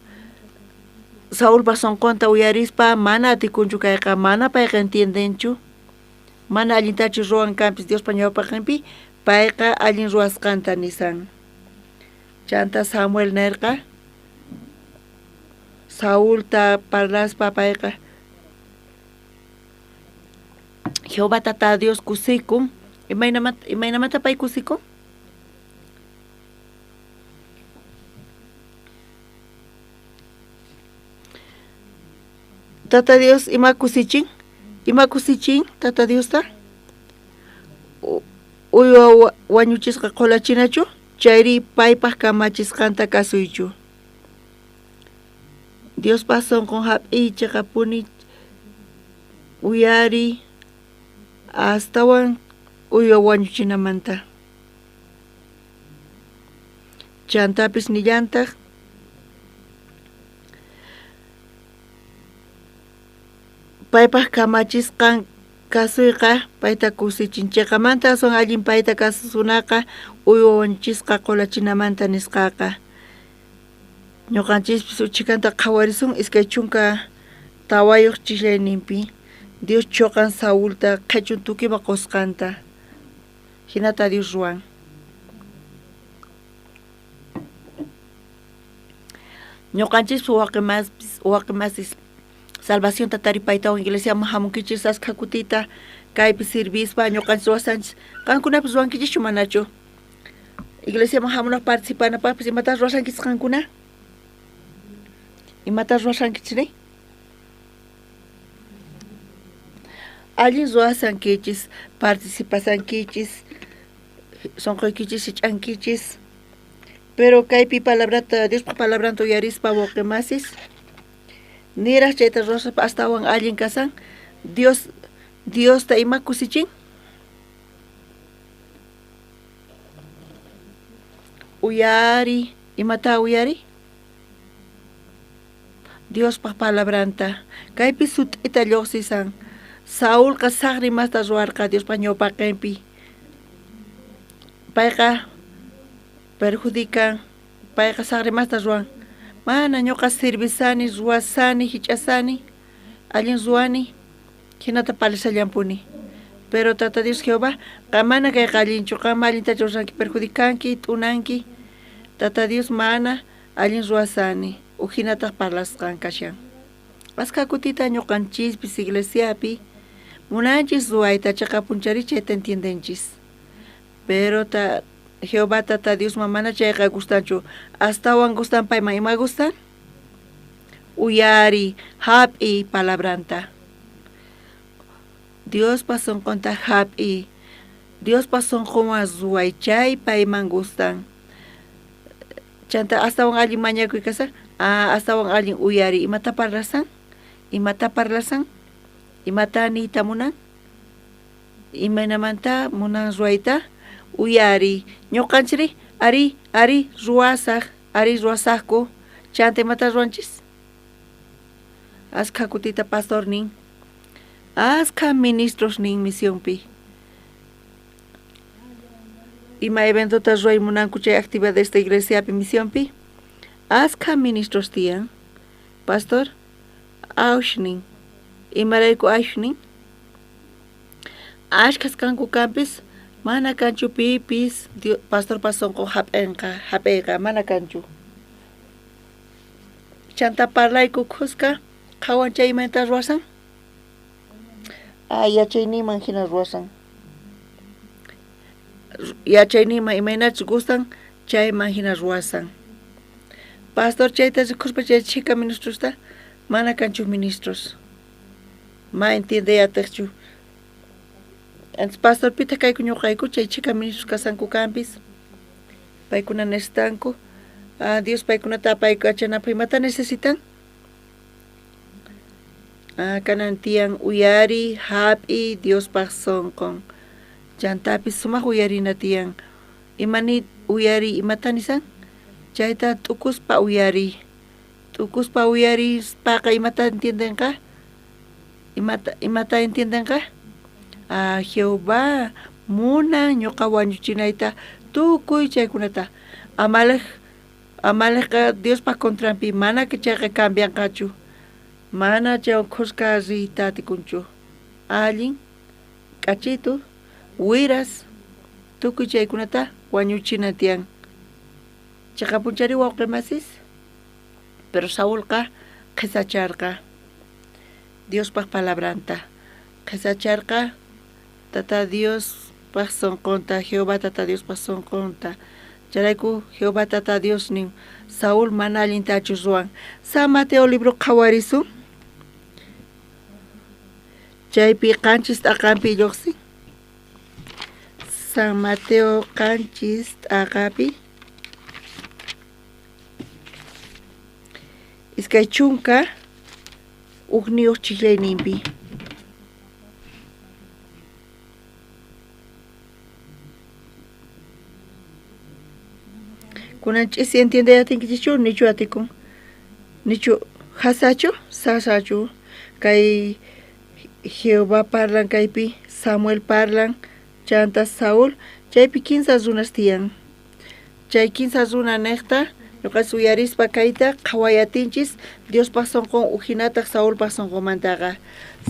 Saulpa sonqonta uyarispa mana atikunchu kayqa, mana payqa entiendenchu. Mana allintachu ruwan kanpis Diospa ñawpaqenpi, payqa allin ruwasqanta nisan. Chanta Samuel nerqa, Saulta parlaspa payqa, Jehová Tata Dios kusikun. Imaynamanta pay kusikun? Tata Dios ima kusichin? Ima kusichin Tata Diosta? Uywa wañuchisqa qholachinachu? Chayri paypaj kamachisqanta kasuychu? Diospaj sonqon jap'iy cheqapuni uyariy astawan uywa wañuchinamanta. Chantapis nillantaj paypaj kamachisqan kasuyqa payta kusichin. Cheqamanta aswan allin payta kasunaqa uywa wañuchisqa qholachinamanta nisqaqa. Ñuqanchispis uchikanta qhawarisun 24 chislayninpi Dios choqan Saulta qhechun tukuypa qusqanta. Hinata Dios ruwan. Ñuqanchispas waqimasis salvacionta taripaytawan iglesiaman hamunkichis askha kutita kaypi sirvispa ñuqanchis ruwasanchis. Qankunapis ruwankichischu manachu? Iglesiaman hamunaq participanapaqpis imatas ruwasankichis qankuna? Imatas ruwasankichis? Allin ruwasankichis, participasankichis, sonqoykichis sich'ankichis. Pero kaypi palabrata, Diospa palabranta uyarispa wawqimasis, niraq chayta ruwaspa astawan allin kasan, Dios Diosta ima kusichin? Uyari, imata uyari? Diospa palabranta. Kaypi sut'ita lluqsisan. Saulqa saqri masta ruwarqa Diospa ñawpaqinpi. Payqa perjudican, payqa saqri masta ruwan. Mana ñuqa sirvisani, ruwasani, hich'asani, allin ruwani, hinata palisallampuni. Pero Tata Dios Jehová, qam mana kayqa allinchu, qam allintachu ruwasanki, perjudicanki, t'unanki. Tata Dios mana allin ruwasani, uhinataq parlasqan kashan. Askha kutita ñuqanchispis iglesiapi munanchis ruwayta chaqapunchari chayta entiendenchis. Pero ta Jehová Tata Diosman mana chayqa gustanchu, astawan gustan payman ima gustan? Uyari, hap'iy palabranta. Diospa sunqunta hap'iy, Diospa sunqunwan ruway chay payman gustan. Chanta astawan allin mañakuy kasan, astawan allin uyari imata parlasan, imata parlasan, imata niyta munan, imaynamanta munan ruwayta, uyari. Ñuqanchikri ari, ari ruwasaq, ari ruwasaqku, chanta imata ruwanchis? Askha kutita pastor nin, askha ministros nin misionpi. Ima eventota ruway munanku chay actividad de esta iglesiapi misionpi? Askha ministros tiyan. Pastor, awsh nin. Imarayku awsh nin? Ashkhas kanku kanpis, mana kanchu pipis pastorpa sunqun hap'inqa, hap'iyqa mana kanchu. Chanta parlayku khuska, qhawan chay imaynata ruwasan? Yachayninman hina ruwasan. Yachayninman imaynachus gustan, chayman hina ruwasan. Pastor chayta rikuspa chay chhika ministrosta, mana kanchu ministros. Ma entiende atiqchu. Entonces pastor pitaq kayku ñuqayku chay chhika ministros kasanku kanpis. Paykuna necesitanku. Dios paykunata apaykachanapaq imata necesitan? Kanan tiyan uyari, hap'iy Diospaq sunqun. Chantapis sumaq uyarina tiyan. Imani uyari imata nisan? Chayta t'ukuspa uyari. T'ukuspa uyarispaqa imata entiendenqa? Imata entiendenqa? Jehová munan ñuqa wañuchinayta tukuy chaykunata. Amalekqa Diospa contranpi mana chayqa cambianqachu. Mana chay khuska riyta atikunchu. Allin, k'achitu, wiras, tukuy chaykunata wañuchina tiyan. Chaqapunchari wawqimasis, pero Saulqa qhisacharqa Diospaq palabranta. Qhisacharqa Tata Diospaq sunqunta, Jehová Tata Diospaq sunqunta. Chayrayku Jehová Tata Dios nin, Saúl mana allintachu ruwan. San Mateo libro qhawarisun. Chaypi 7 t'aqanpi lluqsin. San Mateo 7 t'aqapi 21 chiklayninpi. Kunan ch'isi entiende atinkichischu nichu atikun, nichu hasachu sasachu. Kay Jehová parlan kaypi, Samuel parlan, chanta Saúl, chaypi 15 runas tiyan. Chay 15 runa niqta Ñuqas uyarispa kayta qhawayatinchis Diospaj sonqon ujinataq Saulpaj sonqonmantaqa.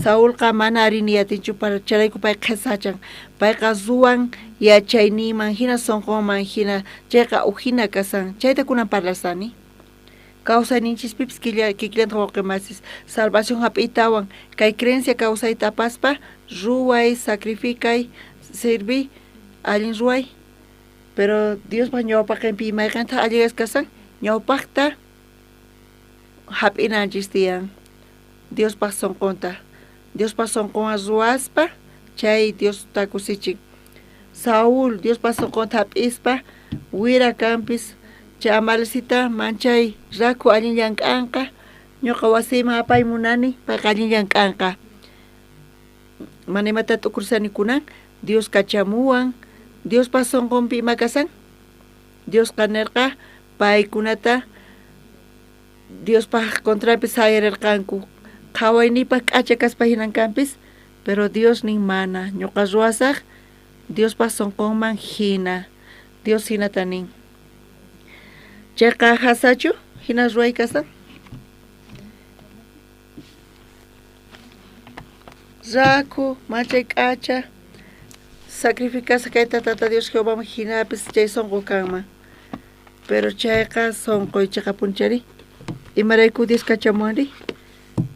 Saulqa mana ari niyatinchu chayrayku pay qhesachan. Payqa ruwan yachayninman hina sonqonman hina chayqa ujina kasan. Chayta kunan parlasani. Kawsayninchispipis kikillantaq wawqimasis salvación hap'iytawan kay creencia kawsayta apaspa ruway, sacrificay, sirviy, allin ruway. Pero Diospaj ñawpaqinpi mayqintaq alligas kasan ñawpaqta hap'inanchis tiyan Diospaj sonqonta. Diospaj sonqonwan ruwaspa chay Diosta kusichin. Saúl Diospaj sonqonta hap'ispa wira kanpis chay amalecita manchay rakhu allin llank'anqa ñuqa wasiyman apay munani payqa allin llank'anqa. Mana imata t'ukursani kunan Dios kachamuwan Diospaj sonqonpi ima kasan Diosqa nirqa paykunata Diospaj contranpi sayarirqanku qhawayniypaj k'acha kaspa hinan kanpis pero Dios nin mana ñuqa ruwasaq Diospaj sonqonman hina Dios hinata nin. Chayqa jasachu hina ruway kasan? Rakhu, machay k'acha, sacrificasqa kayta Tata Dios Jehovaman hinapis chay sonqo kanman. Pero chayqa sonqoy chiqapunchari. Imarayku Dios kachamuwanri?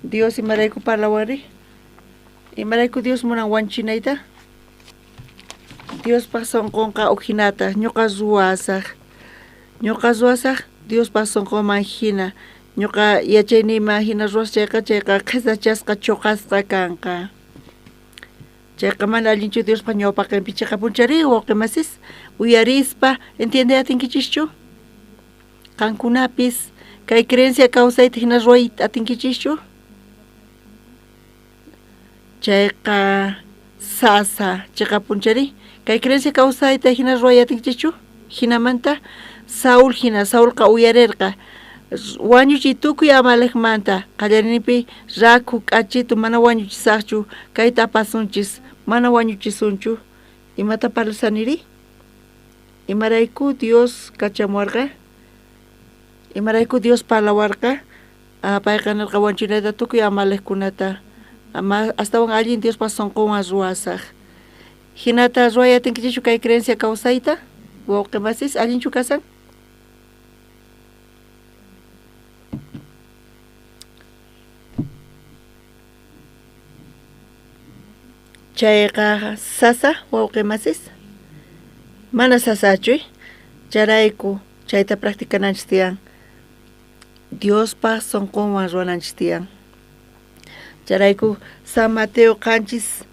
Dios imarayku parlawanri? Imarayku Dios munan wanchinayta? Diospaj sonqonqa ujinata ñuqa ruwasaq. Ñuqa ruwasaq Diospaj sonqonman hina. Ñuqa yachayniyman hina ruwasaq chayqa chayqa qhesachasqa chuqasqa kanqa. Chayqa mana allinchu Diospaj ñawpaqinpi chiqapunchari wawqimasis uyarispa entiende atinkichischu? Qankunapis kay creencia kawsayta hina ruway atinkichischu? Chayqa sasa chiqapunchari kay creencia kawsayta hina ruway atinkichischu? Hinamanta Saúl hina Saulqa uyarirqa wañuchiy tukuy Amalecmanta qallariyninpi rakhu k'achitu mana wañuchisaqchu kayta apasunchis mana wañuchisunchu imata parlasaniri? Imarayku Dios kachamuwarqa? Imarayku Dios parlawarqa? Payqa nirqa wañuchinayta tukuy Amaleckunata astawan allin Diospaj sonqonwan ruwasaq. Hinata ruway atinkichischu kay creencia kawsayta? Wawqimasis allinchu kasan? Chayqa sasa wawqimasis mana sasachu chayrayku chayta practicananchis tiyan Diospaj sonqonwan ruwananchis tiyan. Chayrayku San Mateo 7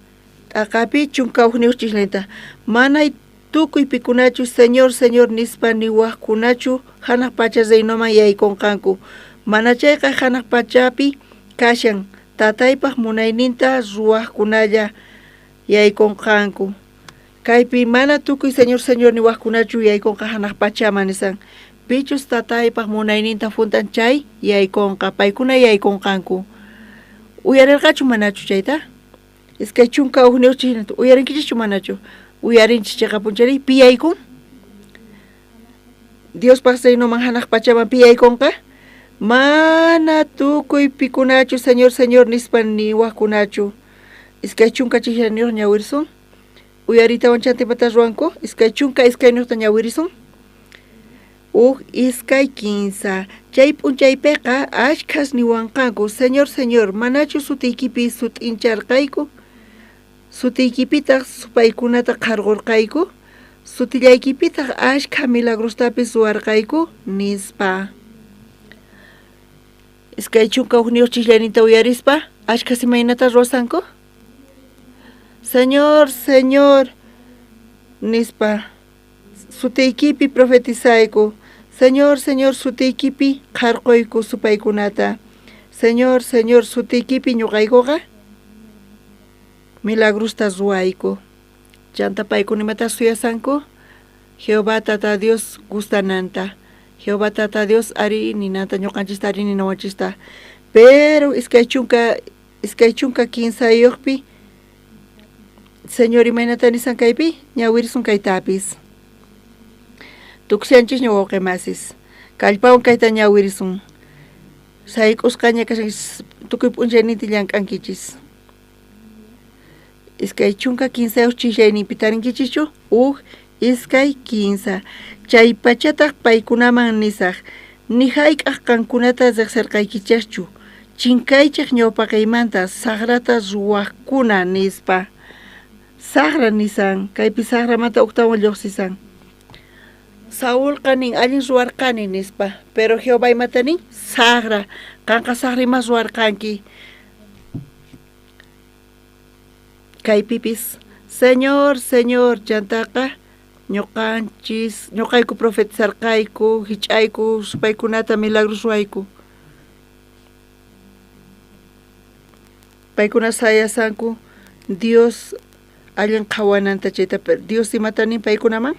t'aqapi 11 chislinta manay tukuy pikunachu Señor, Señor nispa niwaqkunachu hanaq pacha reinoman yaykunqanku mana chayqa hanaq pachapi kashan Tataypaj munayninta ruwaqkunalla yaykunqanku. Kaypi mana tukuy Señor, Señor niwaqkunachu yaykunqa hanaq pachaman nisan. Pichus Tataypaj munayninta juntan chay yaykunqa, paykuna yaykunqanku. Uyarirqachu manachu chayta? 21 uyarinkichikchu manachu? Uyarinchik chiqapunchari pi yaykun? Diospaj reinoman hanaq pachaman pi yaykunqa? Mana tukuy pikunachu Señor, Señor nispa niwaqkunachu. 22 ñawirisun. Uyaritawan chanta imata ruwanku? 22 ñawirisun. 1, 2, 15. Chay p'unchaypiqa ashkhas niwanqanku, Señor, Señor, manachu sutiykipi sut'incharqayku? Sutiykipitaq supaykunata qharqurqayku? Sutillaykipitaq ashkha milagrostapis ruwarqayku? Nispa. 21 chislayninta uyarispa ashkhas imaynata ruwasanku? Señor, Señor, nispa. Sutiykipi profetizayku. Señor, Señor, sutiykipi qharquyku supaykunata. Señor, Señor, sutiykipi ñuqaykuqa milagrosta ruwayku. Chanta paykuna imata suyasanku? Jehová Tata Dios gustananta. Jehová Tata Dios ari ninanta ñuqanchista ari ninawanchista. Pero 23 Señor imaynata nisan kaypi ñawirisun kaytapis. Tukusianchis ña wawqimasis. Kallpawan kayta ñawirisun. Sayk'usqaña kashankichis, tukuy p'unchayninta llank'ankichis. 23 chillayninpi tarinkichischu? 1, 2, 3. Chay pachataq paykunaman nisaq, ni hayk'aq qankunata riqsirqaykichikchu, chinkaychik ñawpaqaymanta saqrata ruwaqkuna nispa. Saqra nisan, kaypi saqramanta uktawan lluqsisan. Saulqa nin allin ruwarqani nispa, pero Jehová imata nin? Saqra, qanqa saqra imas ruwarqanki. Kaypipis, Señor, Señor, chantaqa ñuqanchis, ñuqayku profetizarqayku, hich'ayku, supaykunata milagros ruwayku. Paykuna sayasanku Dios allin qhawananta chayta, Dios imata nin paykunaman?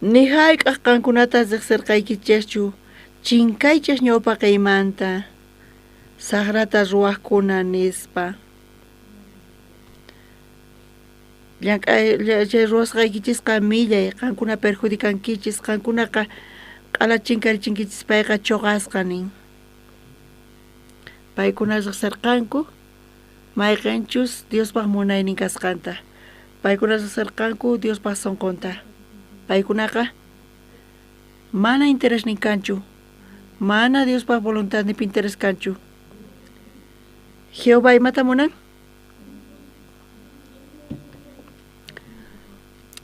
Ni hayk'aq qankunata riqsirqaykichikchu, chinkaychik ñawpaqaymanta, saqrata ruwaqkuna nispa. Llank'ay chay ruwasqaykichisqa millay, qankuna perjudicankichis, qankunaqa q'ala chinkarichinkichis, payqa choqasqa nin. Paykuna riqsirqanku mayqinchus Diospaq munaynin kasqanta. Paykuna riqsirqanku Diospaq sunqunta. Paykunaqa mana interesnin kanchu, mana Diospaq voluntadninpi interes kanchu. Jehová imata munan?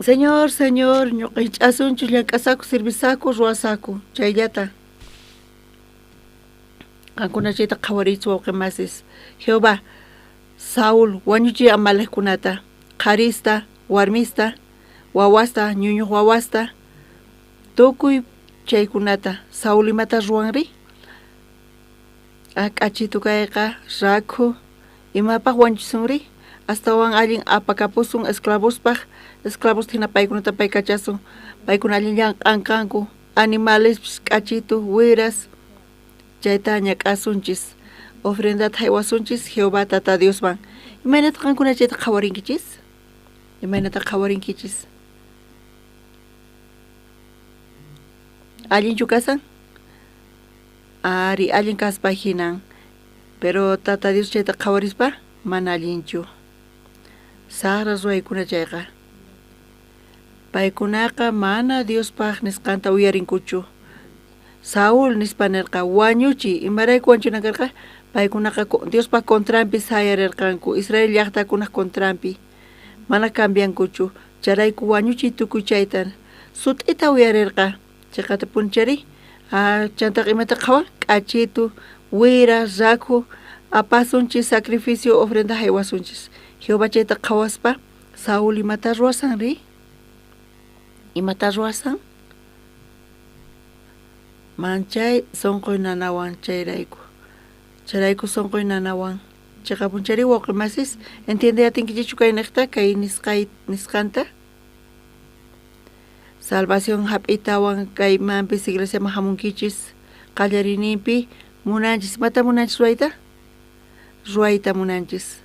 Señor, Señor, ñuqa hich'asunchu, llank'asaku, servisaku, ruwasaku, chayllata. Qankuna chayta qhawariychis wawqi masis. Jehová, Saúl wañuchiy Amalekkunata, qharista, warmista, wawasta, ñuñuq wawasta, tukuy chaykunata. Saúl imata ruwanri? K'achitu kayqa, rakhu, imapaq wañuchisunri? Astawan allin apakapusun esclavospaq, esclavos hina paykunata paykachasun, paykuna allin llank'ankanku, animalespis k'achitu, wiras, chayta ñak'asunchis, ofrendata haywasunchis Jehová Tata Diosman. Imaynata qankuna chayta qhawarinkichis? Imaynata qhawarinkichis? Allinchu kasan? Ari, allin kaspa hinan. Pero Tata Dios chayta qhawarispa mana allinchu. Saqra ruwaykuna chayqa. Paykunaqa mana Diospaq nisqanta uyarinkuchu. Saúl nispa nirqa, wañuchiy, imarayku wañuchinan karqa? Paykunaqa Diospaq contranpi sayarirqanku, Israel llaqtakunaq contranpi. Mana cambiankuchu, chayrayku wañuchiy tukuy chayta. Sut'ita uyarirqa, chayqata punchari, chantaqa imata qhawan? K'achitu, wira, rakhu, apasunchis sacrificio ofrenda haywasunchis. Jehová chayta qhawaspa, Saúl imata ruwasan ri? Imata ruwasan? Manchay sunquy nanawan chayrayku. Chayrayku sunquy nanawan. Chiqapunchari wawqi masis, entiende atinkichikchu kay niqta, kay nisqay nisqanta? Salvación hap'itawan kaymanpis iglesiaman hamunkichis, qallariyninpi munanchis, imata munanchis ruwayta? Ruwayta munanchis.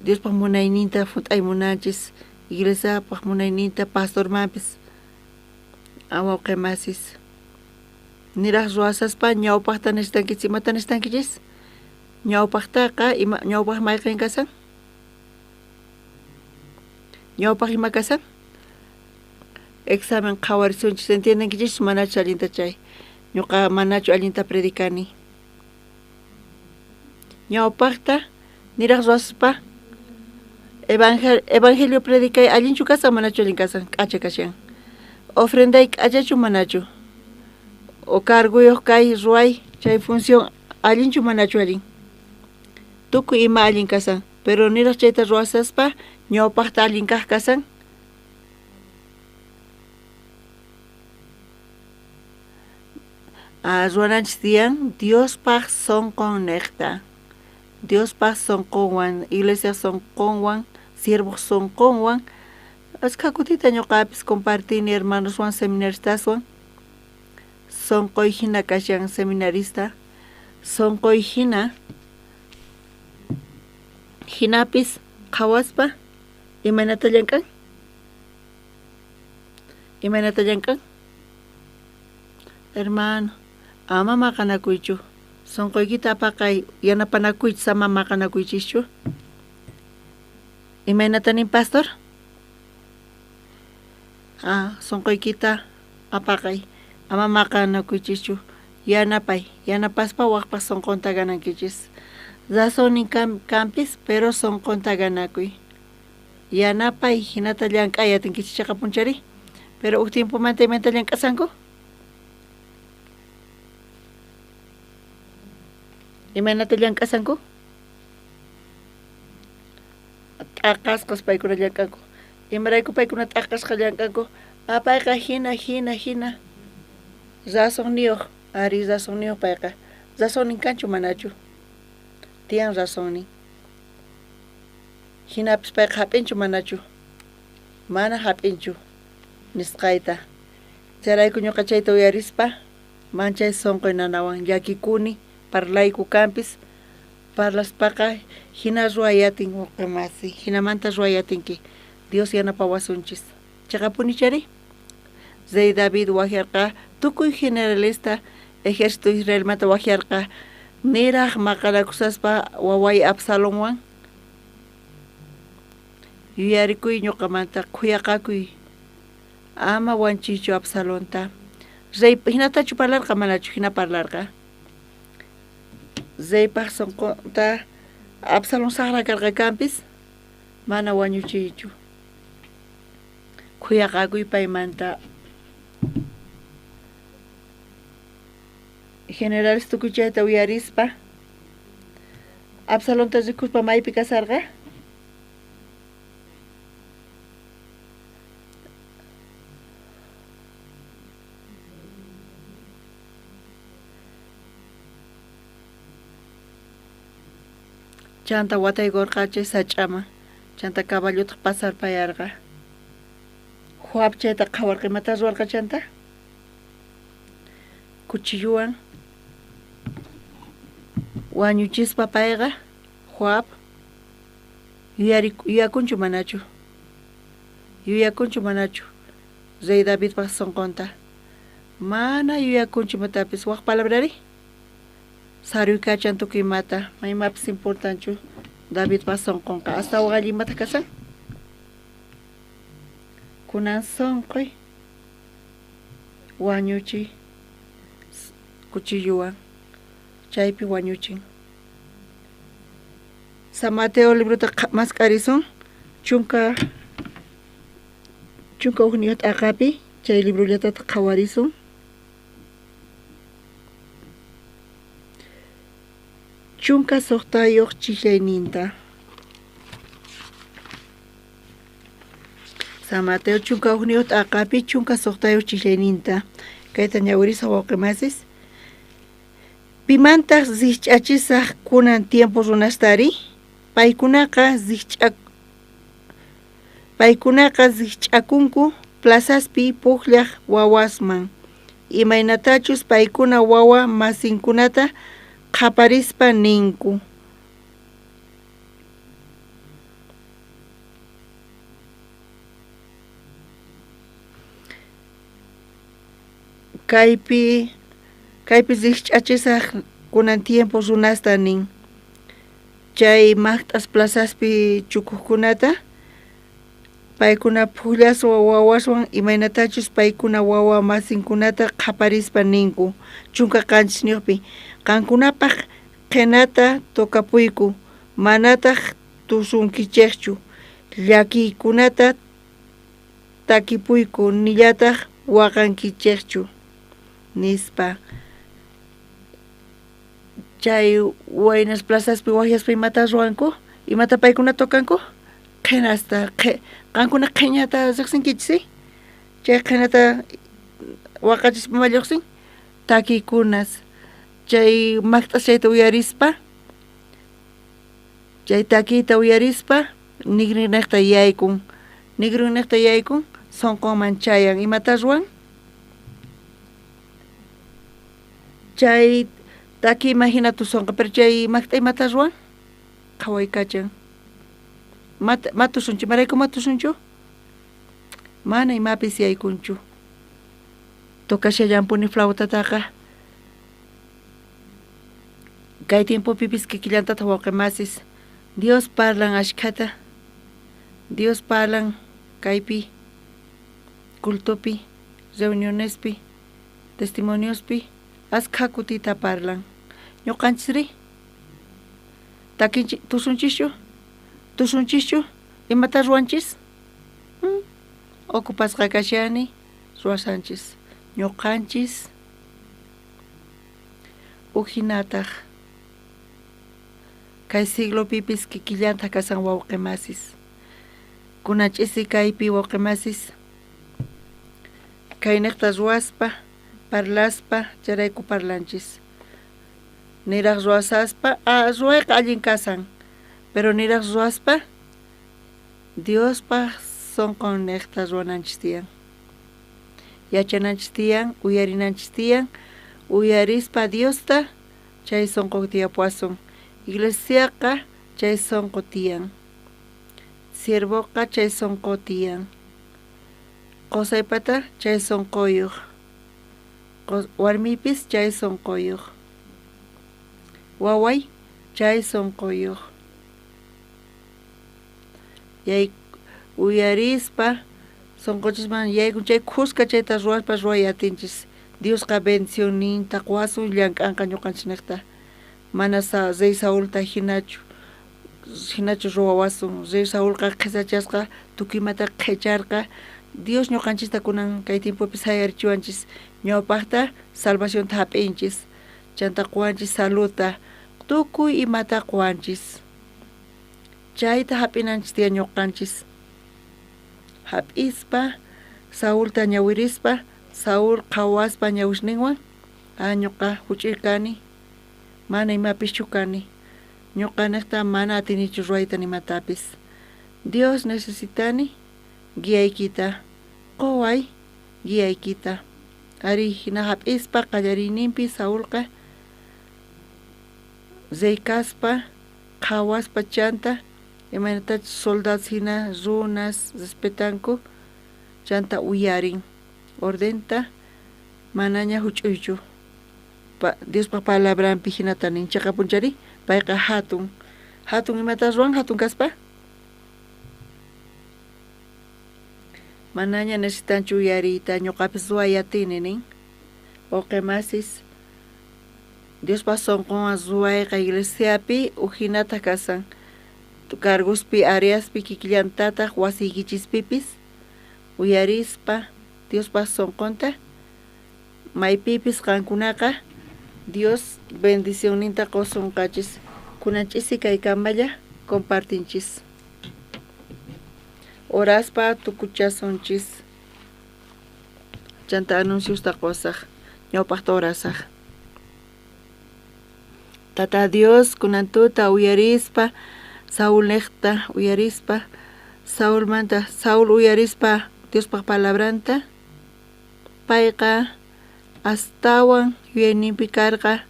Diospaq munayninta hunt'ay munanchis, iglesiapaq munayninta, pastormanpis, wawqi masis. Niraq ruwasaspa ñawpaqta necesitankichis, imata necesitankichis? Ñawpaqtaqa ima ñawpaq mayqin kasan? Ñawpaq ima kasan? Examen qhawarisunchis, entiendenkichis manachu allinta chay? Ñuqa manachu allinta predicani? Ñawpaqta niraq ruwaspa evangelio predicay allinchu kasan manachu allin kasan? K'acha kashan. Ofrenday k'achachu manachu? O carguyuq kay ruway chay función allinchu manachu allin? Tukuy ima allin kasan, pero niraq chayta ruwasaspa ñawpaqta allin kaq kasan? Ruwananchis tiyan Diospaq sunqun niqta. Diospaq sunqunwan, iglesia sunqunwan, siervoq sunqunwan. Achkha kutita ñuqapis compartini hermanoswan seminaristaswan. Sunquy hina kashan seminarista, sunquy hina hinapis qhawaspa imaynata llank'an? Imaynata llank'an? Hermano, ama maqanakuychu. Sonqoykita apaqay, yanapanakuychis ama maqanakuychischu. Imaynata nin pastor? Ah, sonqoykita apaqay, ama maqanakuychischu. Yanapay, yanapaspa waqpa sonqonta ganankichis. Razonnin kanpis, pero sonqonta ganakuy. Yanapay hinata llank'ay atinkichis chaqapunchari. Pero huk tiempomanta imaynata llank'asanku? Imaynata llank'asanku? T'aqasqas paykuna llank'anku. Imarayku paykuna t'aqasqa llank'anku? Ah, payqa hina, hina, hina. Razonniyuq, ari razonniyuq payqa. Razonnin kanchu manachu? Tiyan razonnin. Hinapis payqa hap'inchu manachu? Mana hap'inchu nisqayta. Chayrayku ñuqa chayta uyarispa manchay sunquy nanawan llakikuni, parlayku kanpis, parlaspaqa hina ruway atin wawqi masi, hinamanta ruway atinki. Dios yanapawasunchis. Chaqapuni chari? Rey David waqyarqa tukuy generalesta ejército Israelmanta waqyarqa niraj maqanakusaspa waway Absalonwan yuyarikuy ñuqamanta khuyaqakuy ama wanchiychu Absalonta. Rey hinatachu parlarqa manachu hina parlarqa. Reypaq sunqunta Absalón saqra karqa kanpis mana wañuchiychu. Khuyaqakuy paymanta. Generales tukuy chayta uyarispa Absalonta rikuspa maypi kasarqa? Chanta wataykurqa chay sach'aman, chanta caballotaq pasarpayarqa. Joab chayta qhawarqa, imata ruwarqa chanta? Cuchilluwan wañuchispa payqa Joab yuyakunchu manachu? Yuyakunchu manachu rey Davidpaq sunqunta? Mana yuyakunchu imatapis. Waq palabrari? Saruykachan tukuy imata, ma imapis importanchu Davidpaq sunqunqa. Astawan allin imataq kasan? Kunan sunquy wañuchiy cuchilluwan, chaypi wañuchin. San Mateo librota mask'arisun chunka hukniyuq t'aqapi, chay librollatataq qhawarisun. 16 chillayninta. San Mateo 11 t'aqapi 16 chillayninta. Kayta ñawirisa wawqi masis. Pimantaq rikch'achisaq kunan tiempo runastari? Paykunaqa rikch'akunku plazaspi pukllaq wawasman. Imaynatachus paykuna wawa masinkunata qhaparispa ninku. Kaypi rikch'achisaq kunan tiempo runasta nin. Chay maqt'as plazaspi chukuqkunata paykuna phullaswan wawaswan imaynatachus paykuna wawa masinkunata qhaparispa ninku. 17 qankunapaq qhinata tocapuyku, manataq tusunkichikchu, llakiykunata takipuyku, nillataq waqankichikchu, nispa. Chay waynas plazaspi waqyaspa imata ruwanku? Imata paykuna tocanku? Qhinasta, qankuna qhiñata riqsinkichis, chay qhinata waqachispa ima lluqsin? Takiykunas. Chay maqt'as chayta uyarispa, chay takiyta uyarispa nigrinniqta yaykun, nigrinniqta yaykun sunqunman chayan. Imata ruwan? Chay takiyman hina tusunqa, pero chay maqt'a imata ruwan? Qhawaykachan. Matusunchu, imarayku matusunchu? Mana imapis yaykunchu. Tocashallanpuni flautataqa. Kay tiempopipis kikillantataq wawqimasis. Dios parlan ashkhata. Dios parlan kaypi, cultopi, reunionespi, testimoniospi, askha kutita parlan. Ñuqanchisri takinchik tusunchischu? Tusunchischu? Imata ruwanchis? Ocupasqa kashani ruwasanchis. Ñuqanchis ujinataq kay siglopipis kikillanta kasan wawqimasis. Kunan ch'isi kaypi wawqimasis kayniqta ruwaspa parlaspa chayrayku parlanchis. Niraq ruwasaspa ruwayqa allin kasan, pero niraq ruwaspa Diospaq sunqun niqta ruwananchis tiyan. Yachananchis tiyan, uyarinanchis tiyan, uyarispa Diosta chay sunqu tiyapuwasun. Iglesiaqa chay sunqu tiyan. Siervoqa chay sunqu tiyan. Qusaypata chay sunquyuq. Warmipis chay sunquyuq. Waway chay sunquyuq. Uyarispa sunqunchisman yaykun chay khuska chayta ruwaspa ruway atinchis. Diosqa bendicionninta quwasun llank'anqa ñuqanchisniqta. Mana rey Saulta hinachu ruwawasun. Rey Saulqa qhisachasqa tukuy imata qhicharqa. Dios ñuqanchista kunan kay tiempopi sayarichiwanchis. Ñawpaqta salvacionta hap'inchis. Chanta quwanchis saludta. Tukuy imata quwanchis. Chayta hap'inanchis tiyan ñuqanchis. Hap'ispa Saulta ñawirispa Saul qhawaspa ñawisninwan ñuqa huch'uy kani mana imapischu kani ñuqa niqta mana atinichu ruwayta nimatapis. Dios necesitani guiaykita quway guiaykita. Ari hina hap'ispa qallariyninpi Saulqa rey kaspa qhawaspa chanta imaynatachus soldados hina runas respetanku chanta uyarin ordenta manaña huch'uychu. Diospaq palabranpi hinata nin chiqapunchari payqa hatun hatun imata ruwan hatun kaspa manaña necesitanchu uyariyta ñuqapis ruway atini nin. Wawqimasis Diospaq sunqunwan ruwayqa iglesiapi ujinata kasan. Cargospi áreaspi kikillantataq wasiykichispipis uyarispa Diospaq sunqunta maypipis qankunaqa Dios bendicionninta qusunqachis. Kunan ch'isi kaykamalla compartinchis. Oraspa tukuchasunchis. Chanta anunciosta qusaq ñawpaqta orasaq. Tata Dios kunan tuta uyarispa Saul niqta uyarispa Saulmanta Saul uyarispa Diospaq palabranta payqa astawan yuyayninpi karqa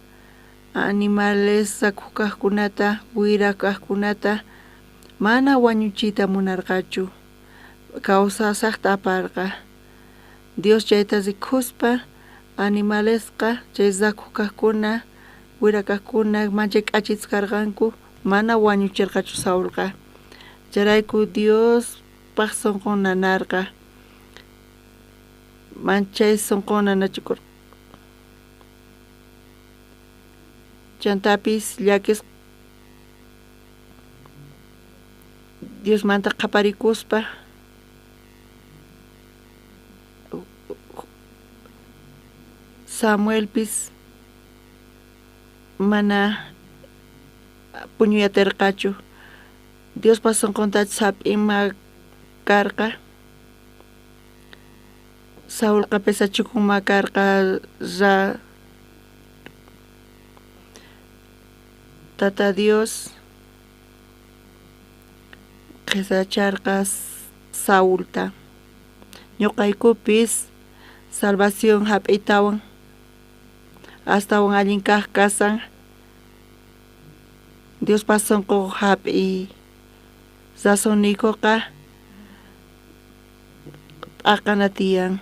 animales rakhu kaqkunata wira kaqkunata mana wañuchiyta munarqachu kawsasaqta aparqa. Dios chayta rikuspa animalesqa chay rakhu kaqkuna wira kaqkuna manchay k'achitus karqanku mana wañuchirqachu Saulqa. Chayrayku Diospaq sunqun nanarqa. Manchay sunqun nanachikurqa. Chantapis llakisqa Diosmanta qhaparikuspa Samuelpis mana puñuyatirqachu. Diospaq sunquntachus hap'inma karqa. Saulqa pesachikunma karqa Tata Dios qhisacharqa Saulta. Ñuqaykupis salvación hap'iytawan astawan allin kaq kasan Diospaq sunqu hap'iy. Razonniykuqa t'aqana tiyan.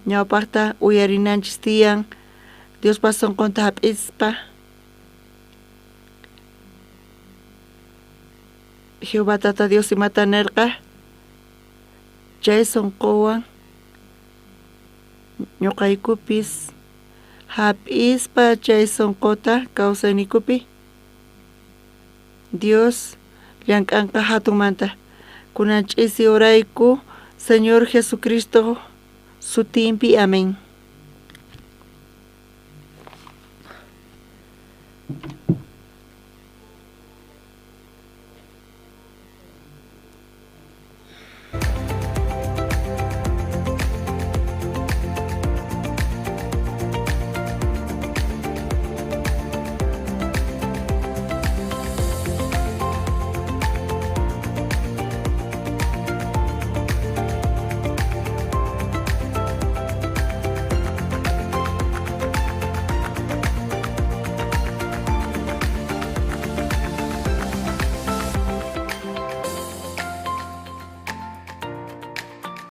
Ñawpaqta uyarinanchis tiyan Diospa sunqunta hap'ispa. Jehová Tata Dios imata nirqa chay sunquwan ñuqaykupis hap'ispa chay sunquta kawsayniykupi Dios llank'anqa hatunmanta. Kunan ch'isi urayku Señor Jesucristo sutinpi. Amén.